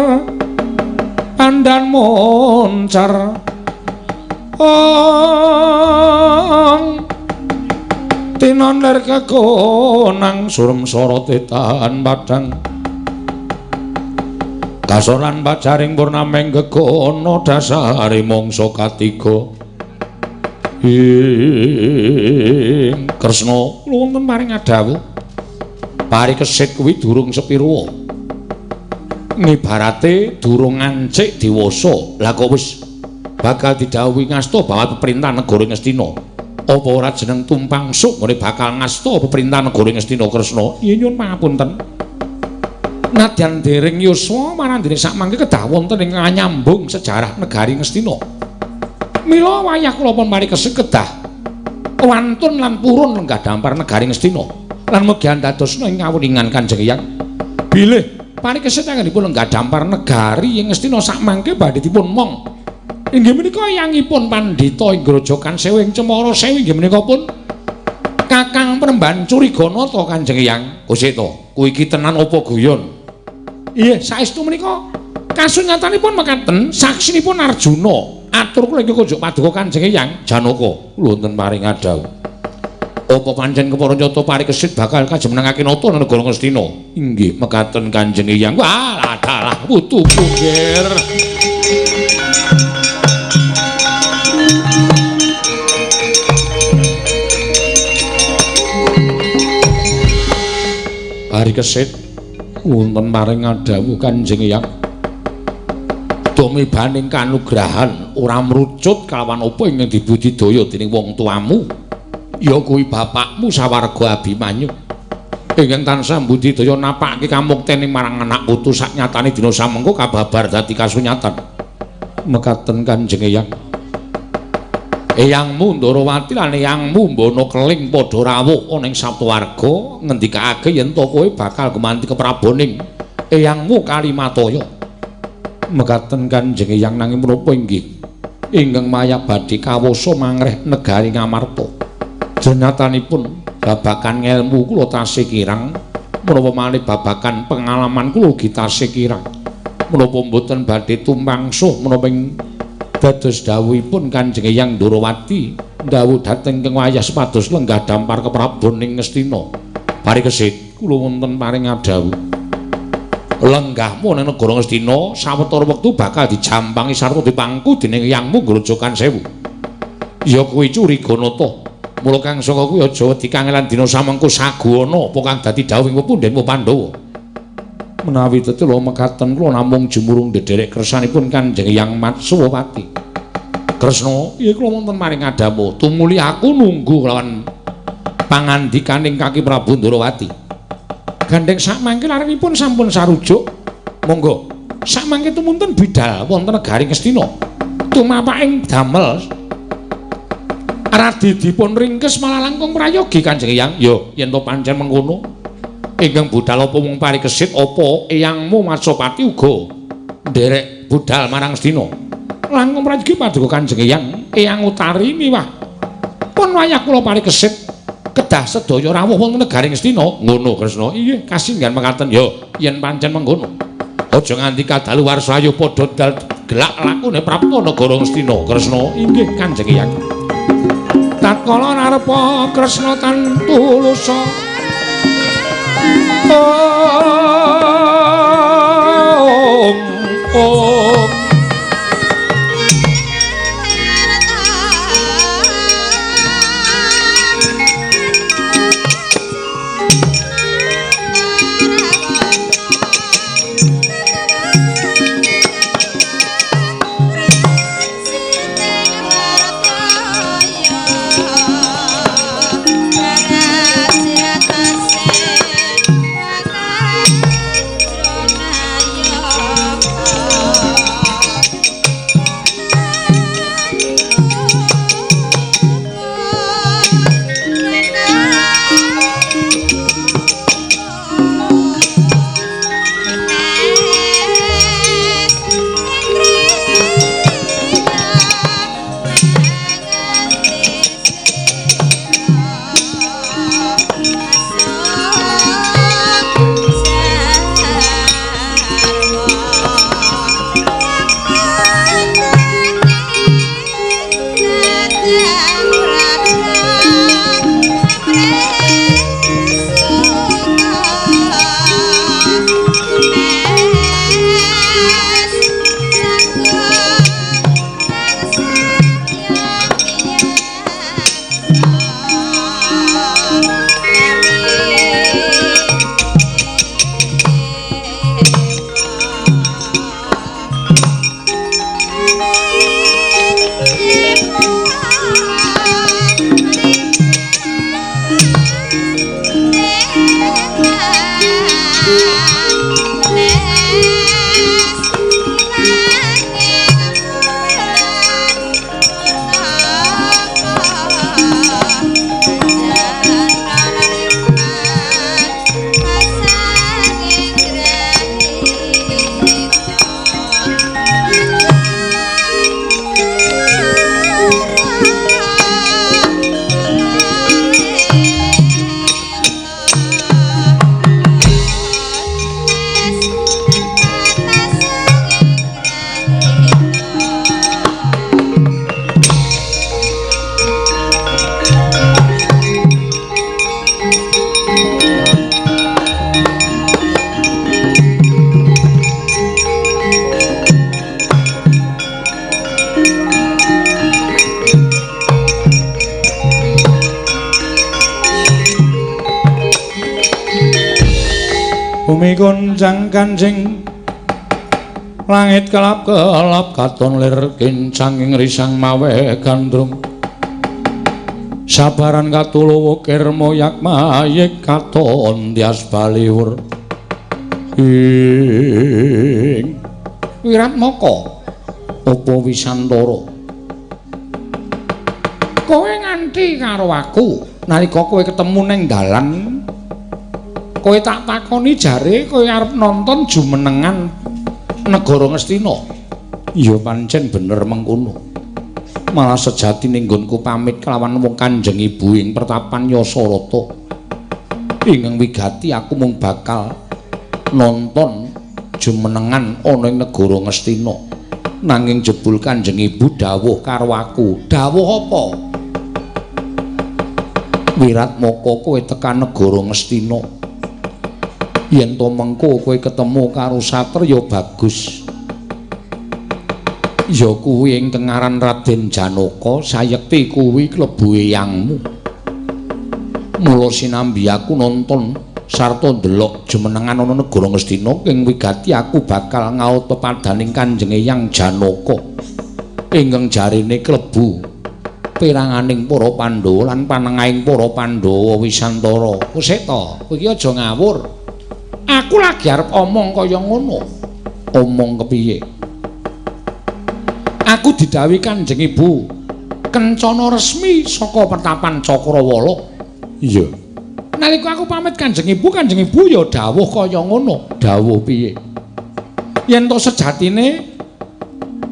pandan moncar ong tinon ler kekonang surem sorote tahan padang kasoran pacaring purnameng gegono dasare mangsa katiga. Ing Kresna kula wonten paring adhawuh parikesit kuwi durung sepirwa, ngibarate durung ngancik dewasa, lah kok wis bakal didhawuhi ngasta bawat peperintahan negara Ngastina. Apa ora jeneng tumpang suk nggone bakal ngasta peperintahan negara Ngastina Kresna? Iya nyuwun pangapunten. Nadyan dereng yuswa marandene sakmangke kedah wonten ing nganyambung sejarah negari Ngastina. Mila wayah kula pun parikesit kedah wantun lan purun lenggah dampar negari Ngastina lan mugi andadosna ing kawuningan Kanjeng Hyang bilih parikesit anggenipun lenggah dampar negari ing Ngastina sakmangke badhe dipun mong. Inggih menika eyangipun Pandhita ing Grojogan Sewu ing Cemara Sewu inggih menika pun Kakang Penemban Curiganata Kanjeng Hyang. Kusita, kuwi iki tenan apa guyon? Iya, saestu menika kasunyatanipun mekaten saksinipun Arjuna. Atur kula ing kunjuk paduka Kanjeng Hyang Janaka. Kula wonten paring adhawuh. Apa pancen kepara nyata parikesit bakal kajumenengake nata negara Ngastina? Inggih, mekaten Kanjeng Hyang. Wah, adalah putu puger. Parikesit wonten paring adhawuh Kanjeng Hyang. Tumibaning kanugrahan ora mrucut kalawan apa ingkang dibudidaya dening wong tuamu, ya kuwi bapakmu sawarga Abimanyu ingkang tansah mbudidaya napake kamuktene marang anak putu saknyatane dina samengko kababar dadi kasunyatan. Mekaten Kanjeng Hyang. Eyangmu Ndarawati lan eyangmu Mbana Keling padha rawuh ana ing Saptawarga ngendikake yen to kowe bakal gumanti kepraboning eyangmu Kalimataya. Mekaten Kanjeng Hyang, nanging menapa inggih ingkang maya badhe kawasa mangreh negari Ngamarta. Jenyatanipun babagan ngelmu kula tasih kirang, menapa malih babagan pengalaman kula ugi tasih kirang. Menapa mboten badhe tumpangsuh menapa ing dados dawuhipun Kanjeng Hyang Ndarawati ndhawuh dhateng ingkang wayah supados lenggah dampar keprabon ing Ngastina. Parikesit kula wonten paring adhawuh. Lenggahmu ning negara Ngastina sawetara wektu bakal dijampangi sarta dipangku dening eyangmu Grojogan Sewu. Ya kuwi Curiganata. Mula kang saka kuwi aja wedi kangelan dina samengko saguana apa kang dadi dawuhing pepundhenmu Pandhawa. Menawi tetela mekaten kula namung jumurung ndederek kersanipun Kanjeng Hyang Matswapati. Kresna, iya kula wonten maring adamu. Tumuli aku nunggu kelawan pangandikaning Kaki Prabu Ndorowati. Gandheng sakmangke larenipun sampun sarujuk. Monggo, sakmangke tumunten bidal wonten negari Ngastina. Tumapaking damel radi dipun ringkes malah langkung prayogi Kanjeng Eyang. Yo, yen to pancen mengkono, ingkang budal apa mung parikesit apa eyangmu Matsopati uga nderek budal marang Ngastina. Langkung prayogi paduka Kanjeng Eyang, Eyang Utari miwah pun wayah kula parikesit kedah sedaya rawuh wonten negari Ngastina. Ngono Kresna. Inggih, kasinggihan mekaten. Yo, yen pancen mengkono, aja nganti kadaluwarsa ayo padha dal gelak lakune prapta negara Ngastina. Kresna. Inggih Kanjeng Eyang. Tatkala narepa Kresna tan tulusa om om Bumi goncang kancing langit kelap-kelap katon lir kincang ing risang mawe gandrung sabaran katuluwu kirma yakmayik katon tias baliwur ing Wiratmaka apa Wisantara kowe nganti karo aku nalika kowe ketemu ning dalan kowe tak takoni jare kowe arep nonton jumenengan negara Ngastina. Ya pancen bener mengkono. Malah sejatine nggonku pamit kelawan wong Kanjeng Ibu ing pertapan Yasarata. Ingkang wigati aku mung bakal nonton jumenengan ana ing negara Ngastina. Nanging jebul Kanjeng Ibu dawuh karo aku. Dawuh apa? Wiratmaka kowe tekan negara Ngastina. Yen to mengko kowe ketemu karo satriya bagus ya kuwi ingkang aran Raden Janaka sayekti kuwi klebu eyangmu. Mula sinambi aku nonton sarta ndelok jumenengan ana negara Ngastina ing wigati aku bakal ngaut pepadaning Kanjeng Eyang Janaka Ingkang jarene klebu peranganing para Pandhawa lan panengahing para Pandhawa Wisantara. Kusik to, kowe iki aja ngawur. Aku lagi arep omong kaya ngono. Omong kepiye? Aku didhawuhi Kanjeng Ibu Kencana Resmi saka pertapan Cakrawala. Iya. Nalika aku pamit Kanjeng Ibu ya dawuh kaya ngono. Dawuh piye? Yen to sejatine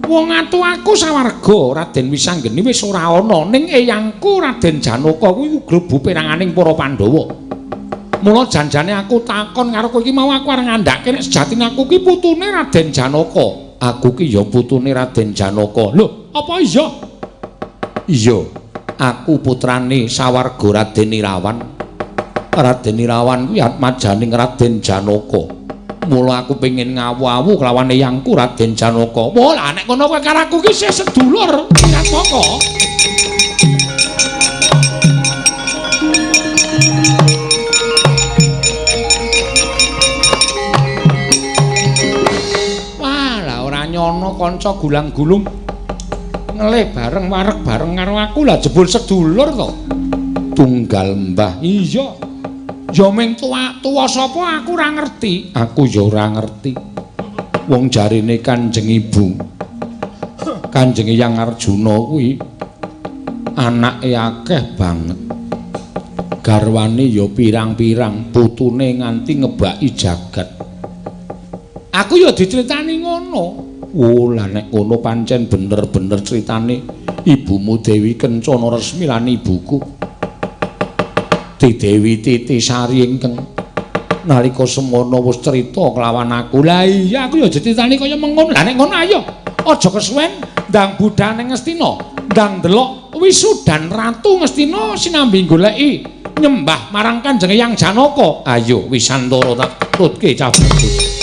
wong atu aku sawarga Raden Wisanggeni wis ora ana, ning eyangku Raden Janaka kuwi klebu peranganing para Pandhawa. Mula janjane aku takon karo kowe iki mau aku arep ngandhake nek sejatine aku ki putune Raden Janaka. Aku ki ya putune Raden Janaka. Lho, apa iya? Iya, aku putrane sawarga Raden Irawan. Raden Irawan kuwi atmajaning Raden Janaka. Mula aku pengin ngawu-awu kelawan eyangku Raden Janaka. Wah, lah nek ngono kowe karo aku ki isih sedulur, Wiratmaka. Wah, lah ora nyono kanca gulang-gulung ngelih bareng wareg bareng karo aku, lah jebul sedulur to. Tunggal mbah. Iya. Ya ming tuwa sapa aku ora ngerti. Aku ya ora ngerti. Wong jarene Kanjeng Ibu, Kanjeng Hyang Arjuna kuwi anake akeh banget. Garwane ya pirang-pirang, putune nganti ngebaki jagat. Aku ya diceritani ngono. Oh, lah nek ngono pancen bener-bener critane ibumu Dewi Kencana Resmi lan ibuku Dewi Titisari ingkang nalika semono wis crita kelawan aku. Lah iya aku ya dicritani kaya mengono. Lah nek ngono ayo aja kesuwen ndang budhal ning Ngastina, ndang ndelok wisudan Ratu Ngastina sinambi goleki nyembah marang Kanjeng Hyang Janaka. Ayo Wisantara tak tutke cah bagus.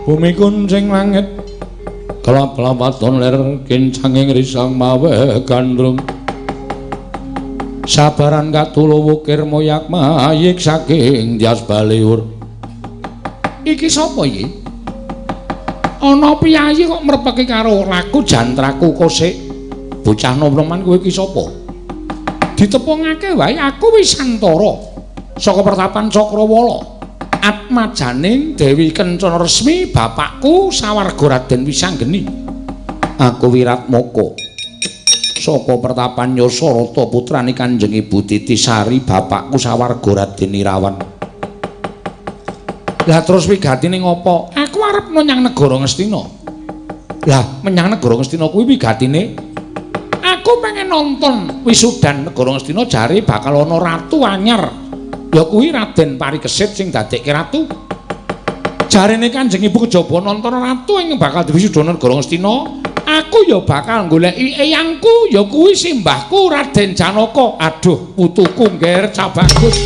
Bumi kuncing langit kelap-kelapaton ler kincanging risang mawe gandrung sabaran katulo wukir moyak mayik saking Dyas Baliur. Iki sapa iki? Ana piyayi kok mrepeki karo laku jantraku kosik. Bocah nom-noman kowe iki sapa? Ditepungake wae aku Wisantara saka pertapan Cakrawala. Atmajaning Dewi Kencana Resmi bapakku sawarga Raden Wisanggeni. Aku Wiratmaka saka pertapan Yasarata putrane Kanjeng Ibu Titisari bapakku sawarga Raden Irawan. Lah terus wigatine ngopo? Aku arep menyang negara Ngastina. Lah menyang negara Ngastina kuwi wigatine aku pengen nonton wisudan negara Ngastina jare bakal ana ratu anyar. Ya kuwi Raden Parikesit sing dadekke ratu. Jarene Kanjeng Ibu kejaba nonton ratu ing bakal diwisuda negara Ngastina, aku ya bakal goleki eyangku ya kuwi simbahku Raden Janaka. Aduh, putuku ngger cah bagus.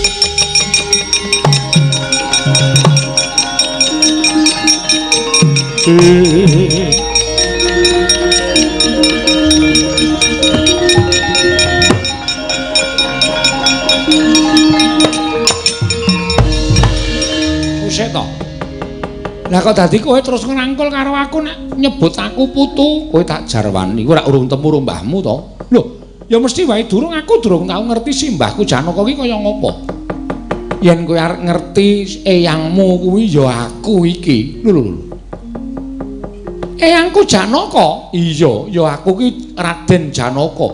Lah kok dadi kowe terus ngrangkul karo aku nek nyebut aku putu, kowe tak jarwani. Kowe ora urung temu karo mbahmu to? Lho, ya mesti wae durung, aku durung tau ngerti simbahku Janaka ki kaya ngopo. Yen kowe arep ngerti eyangmu kuwi ya aku iki. Lho lho lho. Eyangku Janaka? Iya, ya aku ki Raden Janaka.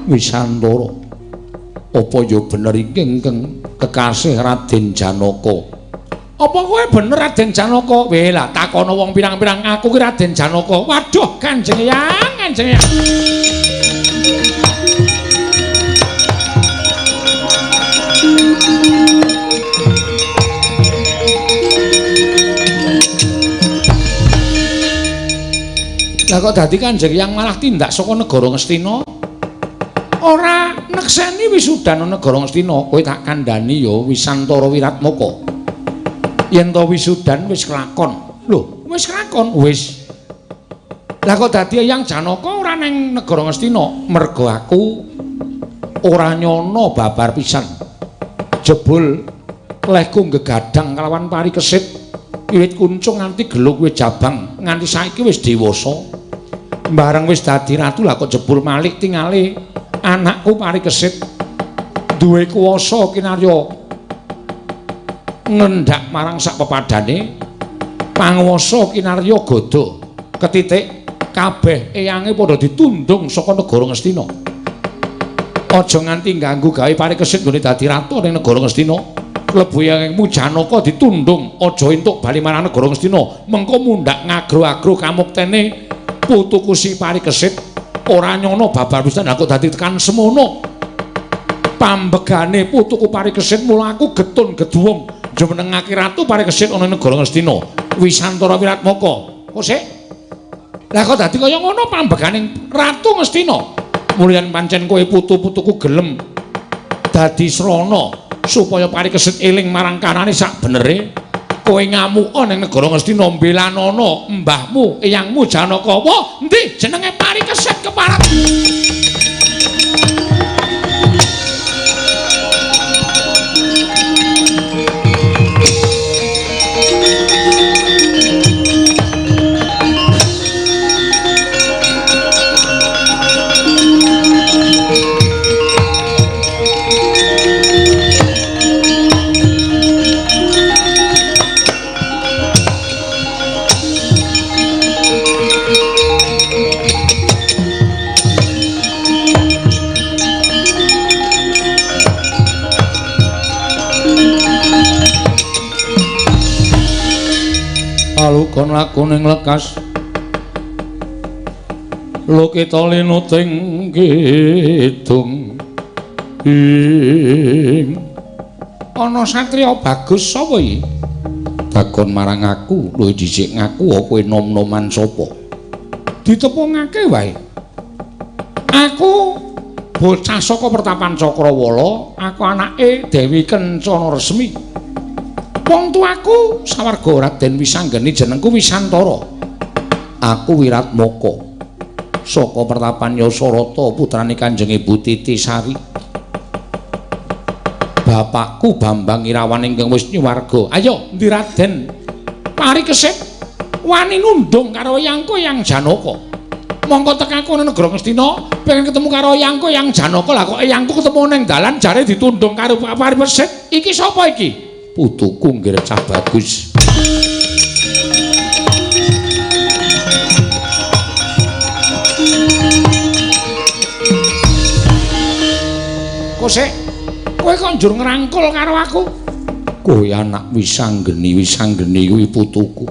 Wisantara. Apa ya bener iki ingkang kekasih Raden Janaka? Apa kowe bener Raden Janaka? Weh lah takono wong pirang-pirang aku ki Raden Janaka. Waduh, Kanjeng Hyang, Kanjeng Hyang. Lah kok dadi Kanjeng Hyang malah tindak saka negara Ngastina? Ora nekseni wisudana negara Ngastina, kowe tak kandhani ya Wisantara Wiratmaka. Yen to wisudan wis kelakon. Lho, wis kelakon? Wis. Lah kok dadi Eyang Janaka ora nang negara Ngastina? Mergo aku ora nyono babar pisan. Jebul lehku gegadang kalawan Parikesit wiwit kuncung nganti gelung wis jabang nganti saiki wis dewasa. Bareng wis dadi ratu lah kok jebul malik tingale anakku Parikesit duwe kuwasa kinarya ngendak marang sak pepadane panguwasa kinarya gada ketitik kabeh eyange padha ditundung saka negara Ngastina. Aja nganti ganggu gawe Parikesit nggone dadi ratu ning negara Ngastina. Klebu eyangmu Janaka ditundung, aja entuk bali marang negara Ngastina. Mengko mundhak ngagro-agro kamuktene putuku si Parikesit ora nyono babar pisan aku dadi tekan semono. Pambegane putuku Parikesit mula aku getun geduwung jumenengake ratu Parikesit ana ing negara Ngastina. Wisantara Wiratmaka. Kok sik? Lah kok dadi kaya ngono pambeganing ratu Ngastina? Mulyan pancen kowe putu-putuku gelem dadi srana supaya Parikesit eling marang kanane sak benere. Kowe ngamuka ning negara Ngastina mbelanana mbahmu eyangmu Janaka. Wah, endi jenenge Parikesit keparat? Alukon lakuning lekas lokita linuting kidung ing ana satriya bagus sapa iki? Takon marang aku, luwih dhisik ngaku kowe nom-noman sapa? Ditepungake wae. Aku bocah saka pertapan Cakrawala, aku anake Dewi Kencana Resmi. Wong tuaku sawarga Raden Wisanggeni, jenengku Wisantara. Aku Wiratmaka saka pertapan Yasarata putrane Kanjeng Ibu Titi Sari. Bapakku Bambang Irawan ingkang wis nyuwarga. Ayo endi Raden Parikesit wani nundung karo eyangku Eyang Janaka. Mongko tekaku nang negara Ngastina pengen ketemu karo eyangku Eyang Janaka. Lah kok eyangku ketemu ning dalan jare ditundung karo Parikesit. Iki sapa iki? Putuku nggih cah bagus. Kok sik kowe kok njur ngrangkul karo aku? Kowe anak Wisanggeni, Wisanggeni kuwi putuku.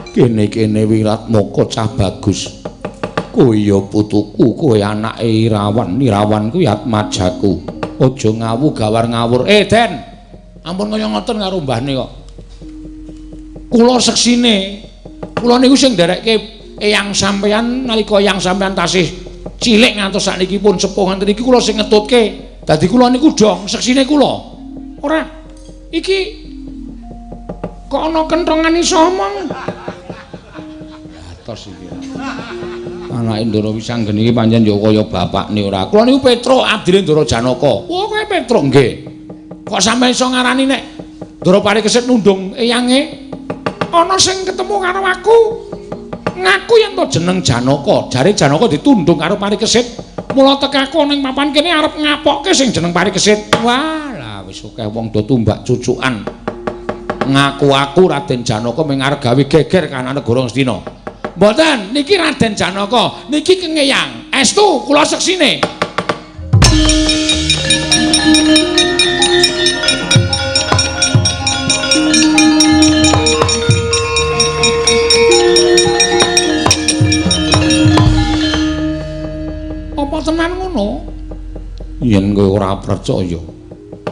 Kene-kene Wiratmaka cah bagus. Kowe ya putuku, kowe anake Irawan, Irawan kuwi atmajaku. Aja ngawu gawar ngawur. Den, ampun kaya ngoten karo mbahne kok. Kula seksine, kula niku sing nderekke eyang sampeyan nalika eyang sampeyan tasih cilik ngantos sakniki pun sepuh nganten iki kula sing ngetutke. Dadi kula niku dong seksine kula. Ora iki kok ana kenthongan iso omong. Atos iki. Anake Ndara Wisanggeni iki pancen ya kaya bapakne ora. Kula niku Petruk abdine Ndara Janaka. Oh, kowe Petruk nggih. Kok sampe iso ngarani nek Ndara Parikesit nundung eyange? Ana sing ketemu karo aku ngaku yen to jeneng Janaka, jare Janaka ditundung karo Parikesit. Mula tekaku ning papan kene arep ngapokke sing jeneng Parikesit. Wah, lah wis akeh wong do tumbak cucukan. Ngaku aku Raden Janaka mung arep gawe geger kahanan negara Ngastina. Mboten, niki Raden Janaka, niki kengeyang. Estu kula seksine. Apa tenan ngono? Yen kowe ora percaya,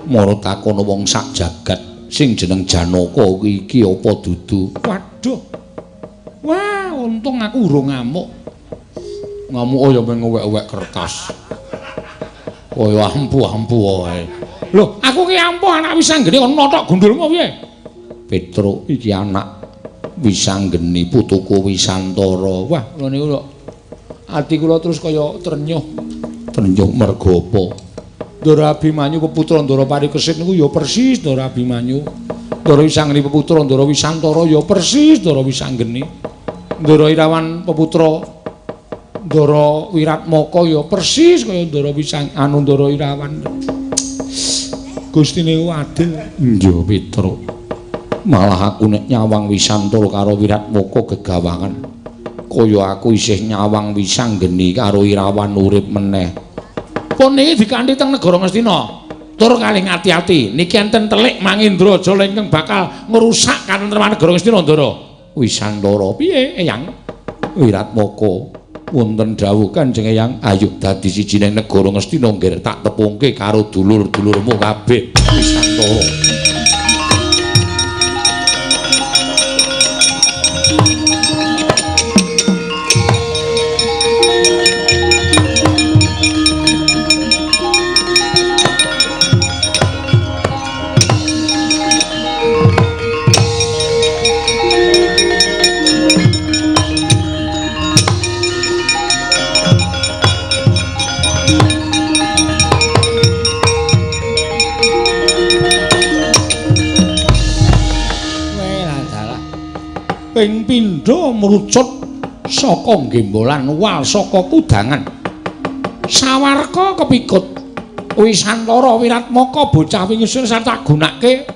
mara takono wong sak jagat sing jeneng Janaka iki apa dudu? Waduh. Wah, Wah, untung aku urung ngamuk. Ngamuk ya men ngowek-owek kertas. Kaya ampuh-ampuh wae. Lho, aku ki ampuh anak Wisanggeni ana tok gundulmu piye? Petruk iki anak Wisanggeni putuku Wisantara. Wah, lho niku kok ati kula terus kaya trenyuh. Trenyuh mergo apa? Ndara Abimanyu peputra Ndara Parikesit niku ya persis Ndara Abimanyu. Ndara Wisanggeni peputra Ndara Wisantara ya persis Ndara Wisanggeni. Ndara Irawan peputra Ndara Wiratmaka ya persis kaya Ndara Wisang anu Ndara Irawan. Gustine adil. Iya Petruk. Malah aku nek nyawang Wisantara karo Wiratmaka gegawangan. Kaya aku isih nyawang Wisanggeni karo Irawan urip meneh. Pun niki dikanthi teng negara Ngastina. Tur kalih ati-ati. Niki enten telik Mangindrajala ingkang bakal ngrusak katentreman negara Ngastina, Ndara. Wisantara piye, Eyang? Wiratmaka. Wonten dawuh Kanjeng Eyang, ayo dadi siji ning negara Ngastina nggih tak tepungke karo dulur-dulurmu kabeh. Wisantara. Ping pindho mrucut saka gembolan wal saka kudangan. Sawarka kepikut Wisantara Wiratmaka bocah wingi sarta gunake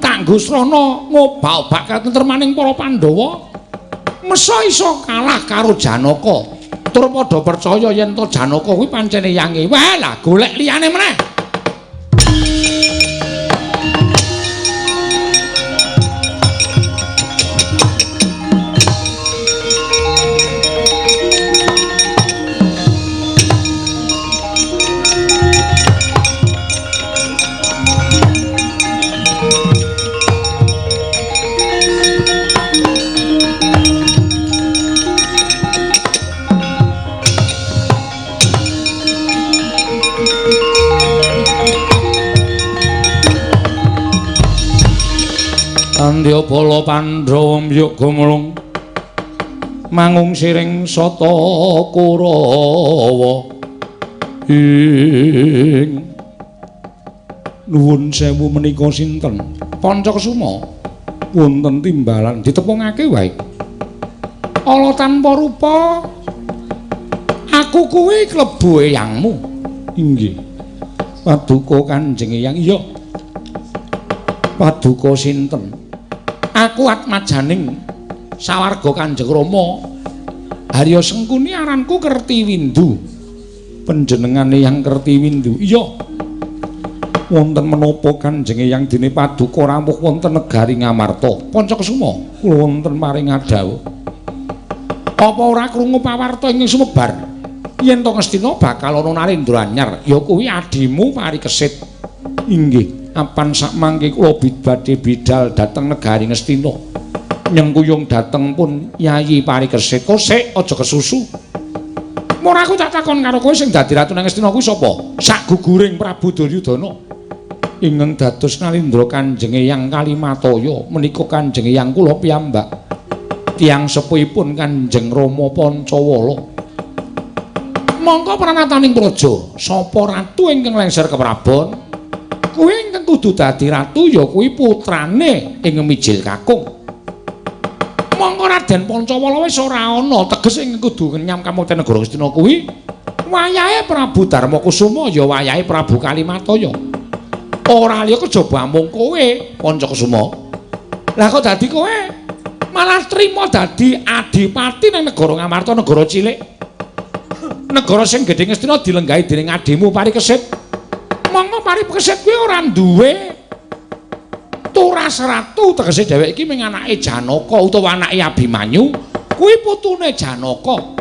kanggo srana ngobak-obak katentremaning para Pandhawa. Mesa iso kalah karo Janaka. Tur padha percaya yen to Janaka kuwi pancene yange. Wah lah golek liyane meneh. Andya bala Pandhawa mbyuk gumlung mangung siring sata Kurawa. Ing nuwun sewu menika sinten? Pancakesuma wonten timbalan ditepungake wae. Ala tanpa rupa aku kuwi klebu eyangmu. Inggih. Paduka Kanjeng Eyang. Iya. Paduka sinten? Aku atmajaning sawarga Kanjeng Rama Harya Sengkuni aranku Kertiwindu. Panjenengane Eyang Kertiwindu. Iya. Wonten menapa Kanjeng Eyang dene paduka rawuh wonten negari Ngamarta? Pancakesuma kula wonten paring adhawuh. Apa ora krungu pawarta ing sumebar yen to Ngastina bakal ana Narendra anyar ya kuwi adimu Parikesit. Inggih. Apan sakmangke kula badhe bidal dhateng negari Ngastina. Nyengkuyung dhateng pun Yayi Parikesit. Kosek aja kesusu. Mula aku tak takon karo kowe sing dadi ratu nang Ngastina kuwi sapa? Sak guguring Prabu Duryudana. Ingkang dados Narendra Kanjeng Eyang Kalimataya menika Kanjeng Eyang kula piyambak. Tiyang sepuhipun Kanjeng Rama Pancawala. Mongko pranataning praja, sapa ratu ingkang lengser keprabon? Kuwi ingkang kudu dadi ratu ya kuwi putrane ing mijil kakung. Mongko Raden Pancawala wis ora ana, teges ingkang kudu ngenyam kamukten negara Ngastina kuwi wayahe Prabu Darmakusuma ya wayahe Prabu Kalimataya. Ora liya kejaba amung kowe Pancakesuma. Lah kok dadi kowe malah trima dadi adipati nang negara Ngamarta, negara cilik. Negara sing gedhe Ngastina dilenggahi dening adimu Parikesit. Monggo Parikesit kuwi ora duwe turas ratu, tegese dheweke iki mung anake Janaka utawa anake Abimanyu, kuwi putune Janaka.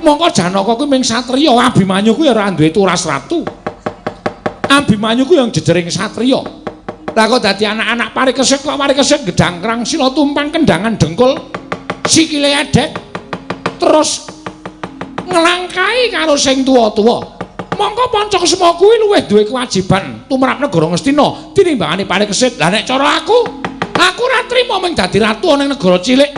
Monggo Janaka kuwi mung satriya, Abimanyu kuwi ora duwe turas ratu. Abimanyu kuwi yang jejering satriya. Lah kok dadi anak-anak Parikesit kok Parikesit gedang krang sila tumpang kendangan dengkul sikile edek. terus nglangkahi karo sing tuwa-tuwa. Mongko Pancakusuma kuwi luwih duwe kewajiban tumrap negara Ngastina tinimbangane Parikesit. Lah nek cara aku, aku ora trima mung dadi ratu ana ing negara cilik.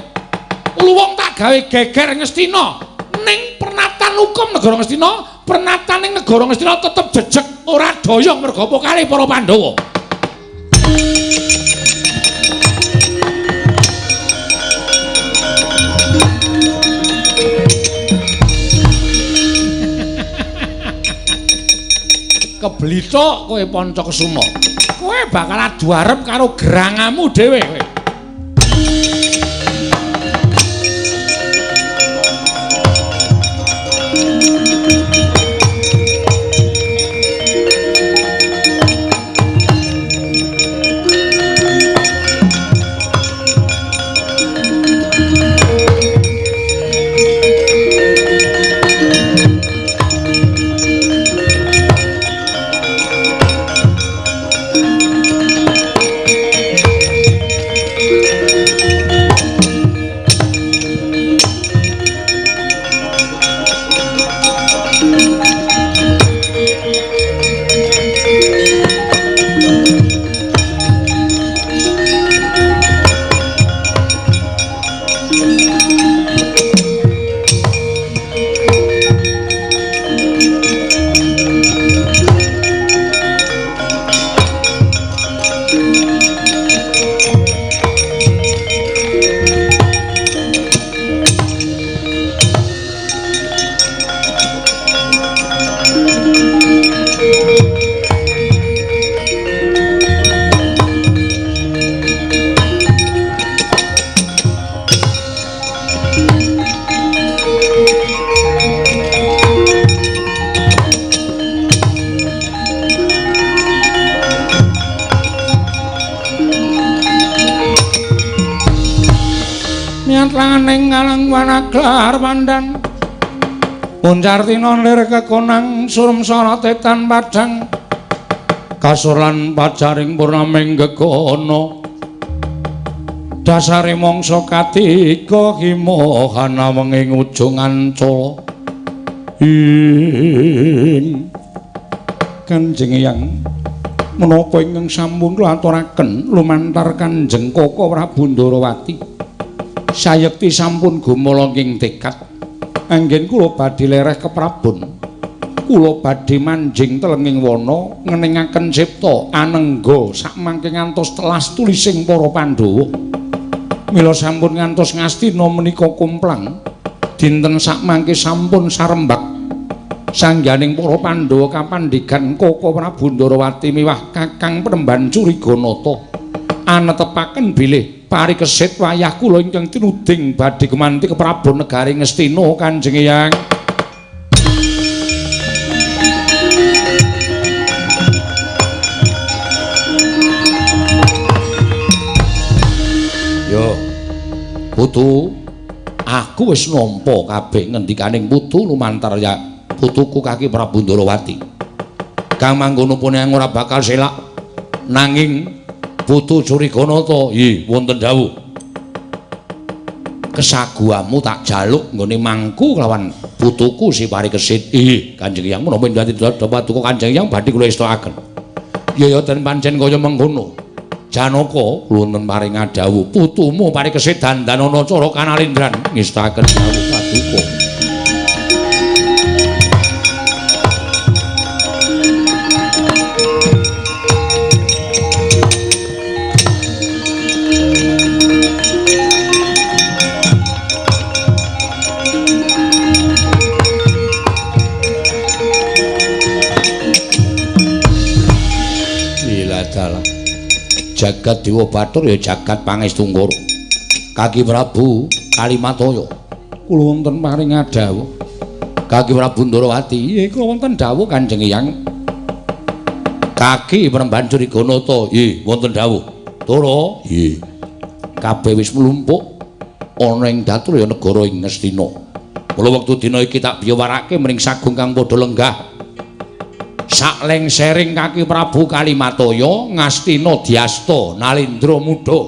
Luwung tak gawe geger Ngastina. Ning pernatan hukum negara Ngastina, pernatan ing negara Ngastina tetep jejeg ora doyong merga apa kalih para Pandhawa. Keblithok kowe Pancakusuma. Kowe bakal adu arep karo gerangamu dhewe kowe. Wanaglar pandan Muncartina lir kekonang surem sorotetan padang kasur lan pajaring purnaming gegana dasare mangsa katiga himahana wenging ujung ancala ing Kanjeng Eyang menapa ingkang sampun kula aturaken lumantar Kanjeng Koko Prabu Ndarawati. Sayekti sampun gumolonging tekad anggen kula badhe lereh keprabon, kula badhe manjing telenging wana ngeningaken cipta anengga sakmangke ngantos telas tulising para Pandhawa. Mila sampun ngantos Ngastina menika komplang dinten sakmangke sampun sarembak sangganing para Pandhawa kapandhegan Koko Prabu Ndarawati miwah Kakang Penemban Curiganata anetepaken bilih Parikesit wayah kula ingkang tinuding badhe gumanti keprabon negari Ngastina Kanjeng Eyang. Yo, putu, aku wis nampa kabeh ngendikaning putu lumantar ya putuku Kaki Prabu Ndarawati. Kang mangkono pune ora bakal selak nanging Putu Curiganata, nggih wonten dawuh. Kesaguhamu tak jaluk nggone mangku kelawan putuku si Parikesit. Nggih, Kanjeng Eyang menapa dadi paduka Kanjeng Eyang badhe kula estokaken. Ya ya den pancen kaya mengkono. Janaka wonten paring dawuh, putumu Parikesit dandanana cara kanalindran ngestokaken dawuh paduka. Jagat Dewa Bathara ya jagat Pangestungkara. Kaki Prabu Kalimataya kula wonten paring dawuh. Kaki Prabu Ndarawati, nggih kula wonten dawuh Kanjeng Eyang. Kaki Penemban Curiganata, nggih wonten dawuh. Tara, nggih. Kabeh wis mlumpuk ana ing Daturya negara ing Ngastina. Mula wektu dina iki tak biyawarake mring sagung kang padha lenggah. Saklengsereng Kaki Prabu Kalimataya Ngastina Dyasta Nalendra Muda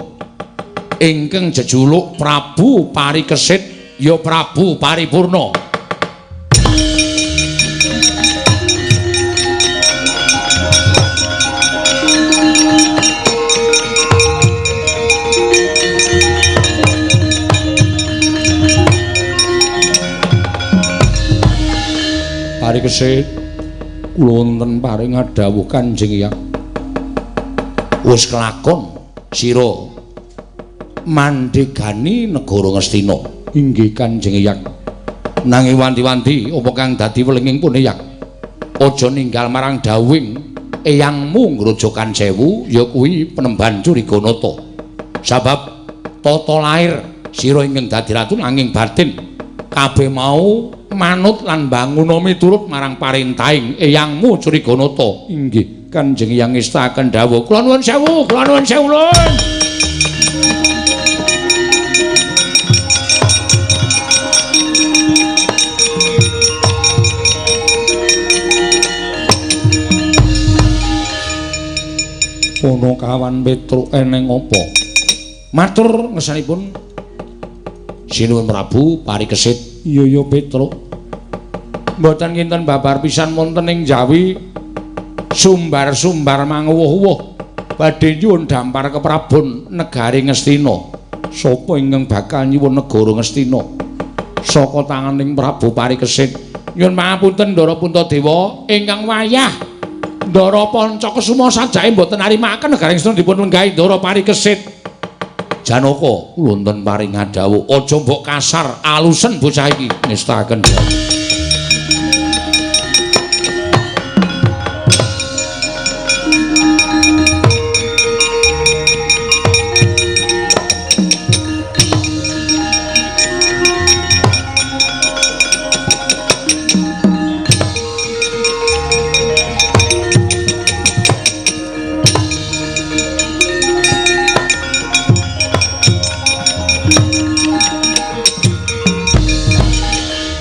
ingkang jejuluk Prabu Parikesit ya Prabu Paripurna. Parikesit kula wonten paring dawuh Kanjeng Hyang. Wis kelakon sira mandhegani negara Ngastina. Inggih Kanjeng Hyang. Nanging wanti-wanti apa kang dadi welinging pun Hyang. Aja ninggal marang dawuhing eyangmu Grojogan Sewu ya kuwi Penemban Curiganata. Sabab tata lair sira ingkang dadi ratu nanging batin kabeh mau manut lan banguna miturut marang parentahing eyangmu Curiganata. Inggih Kanjeng Hyang ngestakaken dawuh. Kula nuwun sewu, kula nuwun sewu lun. Ponokawan Petruk eneng apa? Matur ngesanipun Sinuwun Prabu Parikesit. Iya ya Petruk. Mboten kinten babar pisan wonten ing Jawi sumbar-sumbar manguwuh-wuh badhe nyuwun dampar keprabon negari Ngastina. Sapa ingkang bakal nyuwun negara Ngastina saka tanganing Prabu Parikesit? Nyuwun pangapunten Ndara Puntadewa ingkang wayah Ndara Pancakesuma sajake mboten narimaken negari Ngastina dipun lenggahi Ndara Parikesit. Janaka kula wonten paring dawuh aja mbok kasar alusen bocah iki ngestakaken dawuh.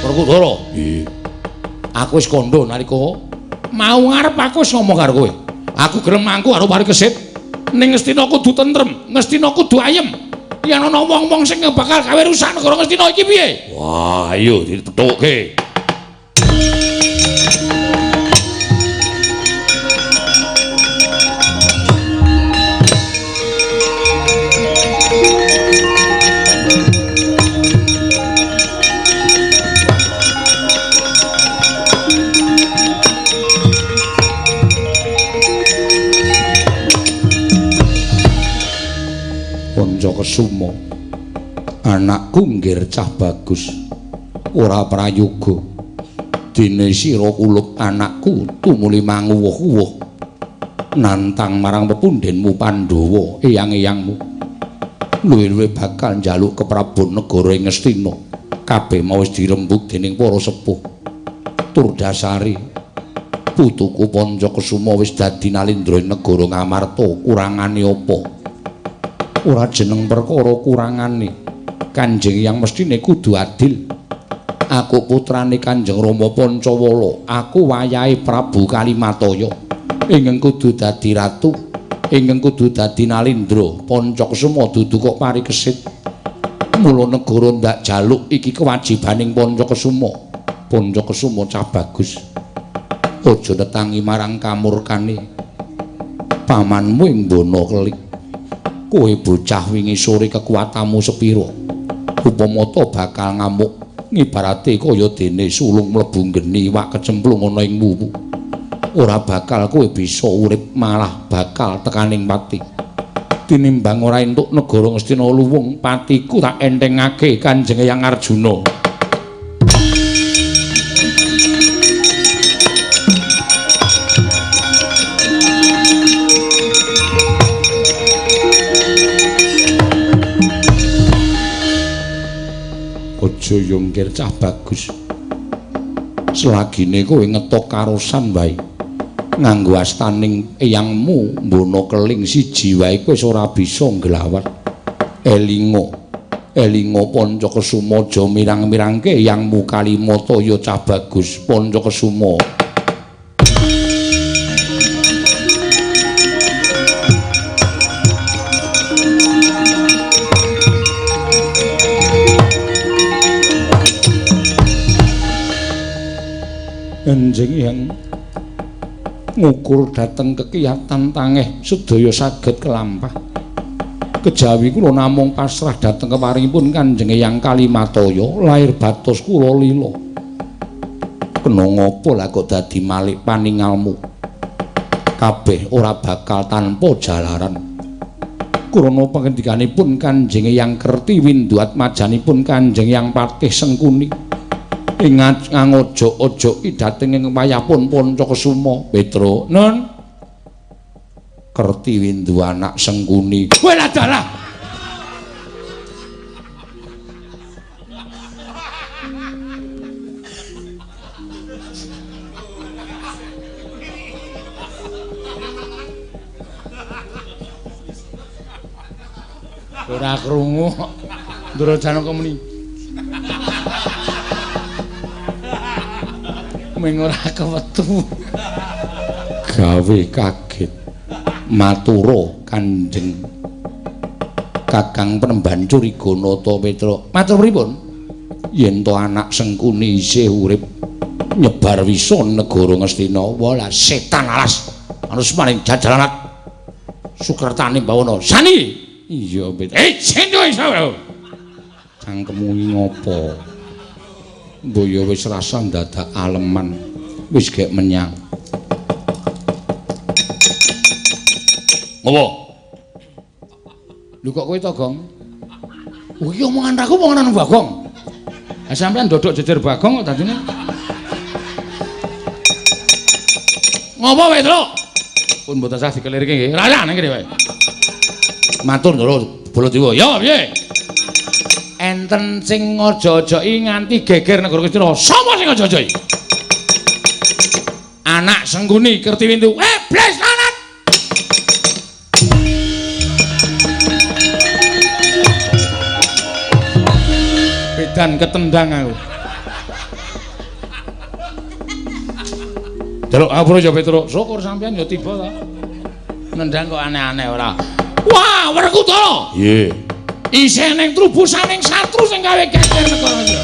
Werkudara. Nggih. Aku wis kandha nalika mau ngarep aku wis ngomong karo kowe. Aku gelem mangku karo Parikesit. Ning Ngastina kudu tentrem, Ngastina kudu ayem. Yen ana wong-wong sing bakal gawe rusak negara Ngastina iki piye? Wah, ayo dipethukke. Pancakesuma, anakku nggir cah bagus, ora prayoga. Dene sira kulup anakku tumuli manguwuh-uwuh nantang marang pepundhenmu Pandhawa eyang-eyangmu. Luwih-luwih bakal njaluk keprabon negara ing Ngastina. Kabeh mau wis dirembug dening para sepuh. Tur dasare putuku Pancakesuma wis dadi nalindra negara Ngamarta, kurangane apa? Ora jeneng perkara kurangane. Kanjeng Hyang mestine kudu adil. Aku putrane Kanjeng Rama Pancawala, aku wayahe Prabu Kalimataya ingkang kudu dadi ratu, ingkang kudu dadi nalindra. Pancakesuma dudu kok Parikesit. Mula negara ndak jaluk iki kewajibaning Pancakesuma. Pancakesuma cah bagus. Aja netangi marang kamurkane pamanmu ing Bana Kelik. Kowe bocah wingi sore kekuatanmu sepira? Upama ta bakal ngamuk ngibarate kaya dene sulung mlebu geni iwak kecemplung ana ing wuwu. Ora bakal kowe bisa urip, malah bakal tekaning pati. Tinimbang ora entuk negara Ngastina luwung, patiku tak enthengake Kanjeng Hyang Arjuna. Aja yongkir cah bagus. Selagine kowe ngetok karosan wae nganggo astaning eyangmu Mbana Keling siji wae kowe wis ora bisa nglawat. Elinga, elinga Pancakesuma aja mirang-mirangke eyangmu Kalimataya cah bagus Pancakesuma. Kanjeng Hyang ngukur dhateng kekiyatan tangeh sedaya saged kelampah. Kejawi kula namung pasrah dhateng keparingipun Kanjeng Hyang Kalimataya lair batos kula lila. Kena ngapa lah kok dadi malik paningalmu? Kabeh ora bakal tanpa jalaran. Krana pangendikanipun Kanjeng Hyang Kerti Windu atmajanipun Kanjeng Hyang Patih Sengkuni ing ngojok-ojoki dhateng ing wayahpun Pancakesuma. Petro, Nun. Kerti Windu anak Sengkuni. Welah dalah. Ora krungu. Ndara Janaka muni. Ming ora kewetu. Gawe kaget. Matura Kanjeng Kakang Penemban Curiganata Petra. Matur pripun? Yen to anak Sengkuni isih urip nyebar wisa negara Ngastina. Walah setan alas. Anus maring jajalanat Sukertane Bawana. Sani. Iya, Petra. Sendo iso. Cangkemmu iki ngopo? Mbok ya wis rasa ndadak aleman. Wis gek menyang. Ngopo? Lho kok kowe to, Gong? Oh iki omongan aku omongan Bagong. Ha sampean dodok jejer Bagong kok dadine. Ngopo Petro? Pun mboten sah dikelirke nggih. Ora nang kene wae. Matur Ndara Baladewa. Ya piye? Enten sing ngojo-ojoki nganti geger negara Ngastina. Sapa sing ngojo-ojoki? Anak Sengkuni Kerti Windu. Iblis lanat. Bedan ketendang aku. Delok ngapura ya Petro. Syukur sampean ya tiba ta. Nendang kok aneh-aneh ora. Wah, Werkudara. Nggih. Isih ning trubusaning satru sing gawe geger negara Ngastina.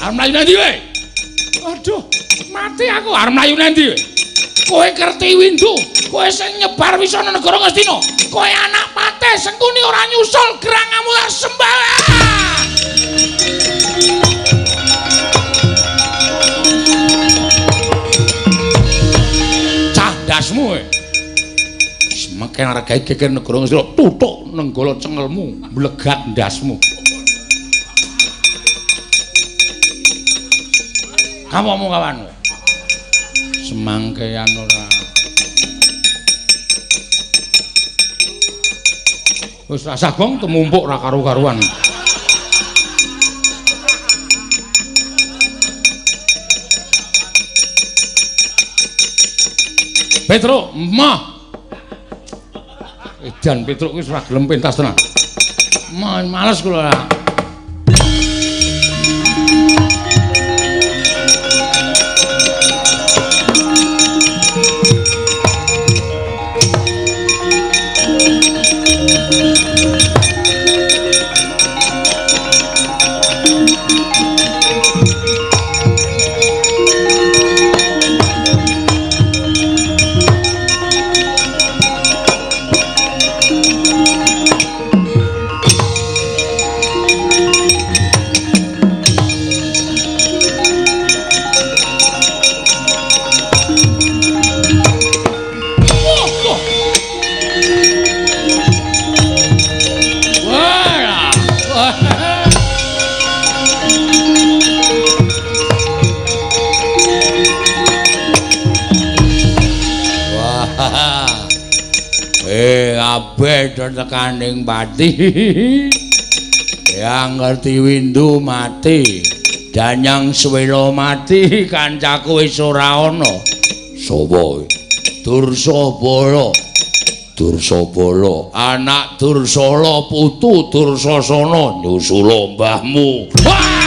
Mlayu nanti kowe? Aduh, mati aku arep mlayu nanti kowe. Kowe Kerti Windu, kowe sing nyebar wisana negara Ngastina. Kowe anak Patih Sengkuni ora nyusul gerangamu tak sembah. Cah ndasmu kowe. Semeken arep geger negara Ngastina, tutuk nenggala cengelmu, mblegat ndasmu. Kamu kawan. Semangkean ora. Wis rasah Gong temumpuk ra karu-karuan. Petro, mah. Edan Petro wis ora gelem pentas tenan. Males kula ora. Kabeh do tekaning pati. Yang ngerti windu mati, Danyang Swela mati, kancaku wis ora ana. Sapa? Dursabala. Dursabala, anak Dursala putu Dursasana nyusula mbahmu. Wah!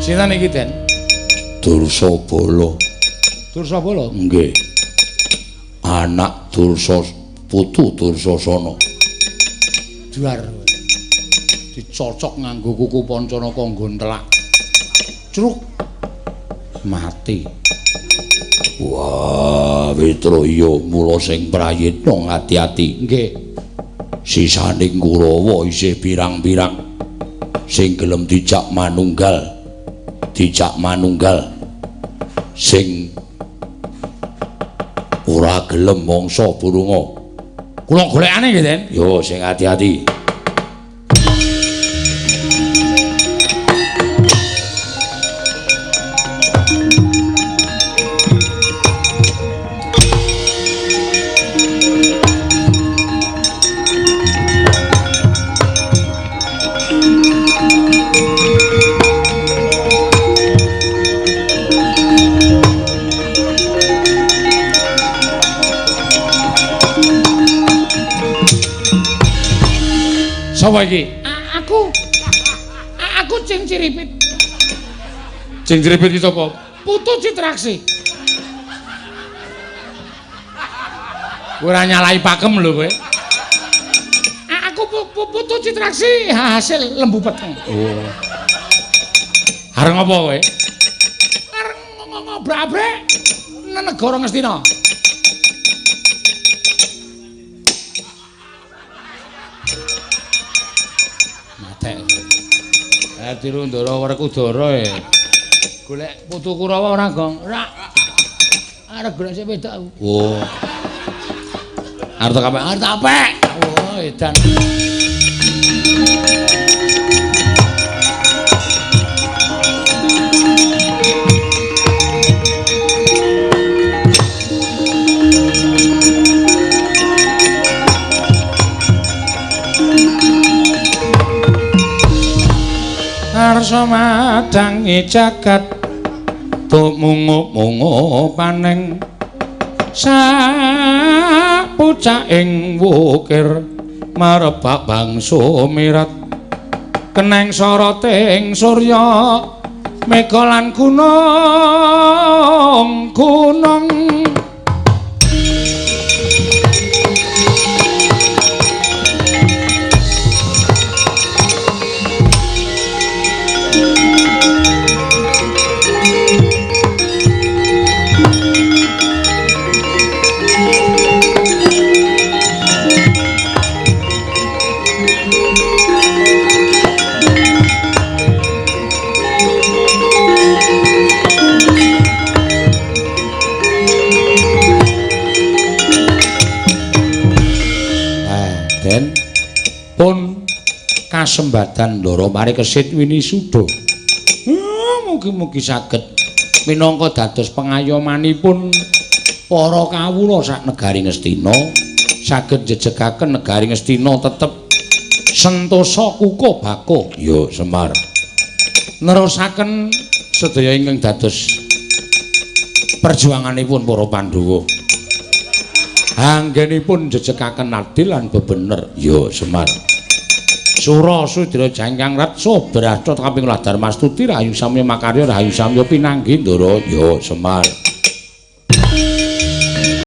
Sinten iki, Den? Dursabala. Dursabala? Nggih. Anak Dursa putu Dursasana. Duar. Dicocok nganggo kuku Pancanaka nggon telak. Cruk. Mati. Wah, Witraya mula sing prayitna ati-ati. Nggih. Sisaning Kurawa isih pirang-pirang sing gelem dijak manunggal. Dijak manunggal sing ora gelem mangsa burunga. Kula golekane nggih, Den. Yo sing ati-ati. Sapa iki? Aku. Aku Cing Ciripit. Cing Ciripit iki sapa? Putu Citraksi. Kowe ora nyalahi pakem lho kowe. Aku putu Citraksi hasil lembu peteng. Oh. Arep ngopo kowe? Arep ngobrak-abrik nang negara Ngastina. Tiru Ndara Werkudara e. Golek putu Kurawa ora, Gong? Ora. Arep golek sing wedok aku. Oh. Arep tak apik, arep tak apik. Oh, edan. Arsa madangi jagat tumungu-mungu paneng sapucaking wukir marebak bangsa mirat keneng soroting surya mega lan gunung gunung. Pun kasembadan Ndara Parikesit Winisuda. Mugi-mugi saged minangka dados pengayomanipun para kawula sak negari Ngastina, saged jejegaken negari Ngastina tetep sentosa kukuh bakuh. Ya Semar. Nerusaken sedaya ingkang dados perjuanganipun para Pandhawa. Anggenipun jejegaken adil lan bebener. Ya Semar. Sura Sudra Jangkang Retsa Brasta kaping Dharmastuti Rahayu Samya Makarya Rahayu Samya pinanggih Ndara. Ya Semar.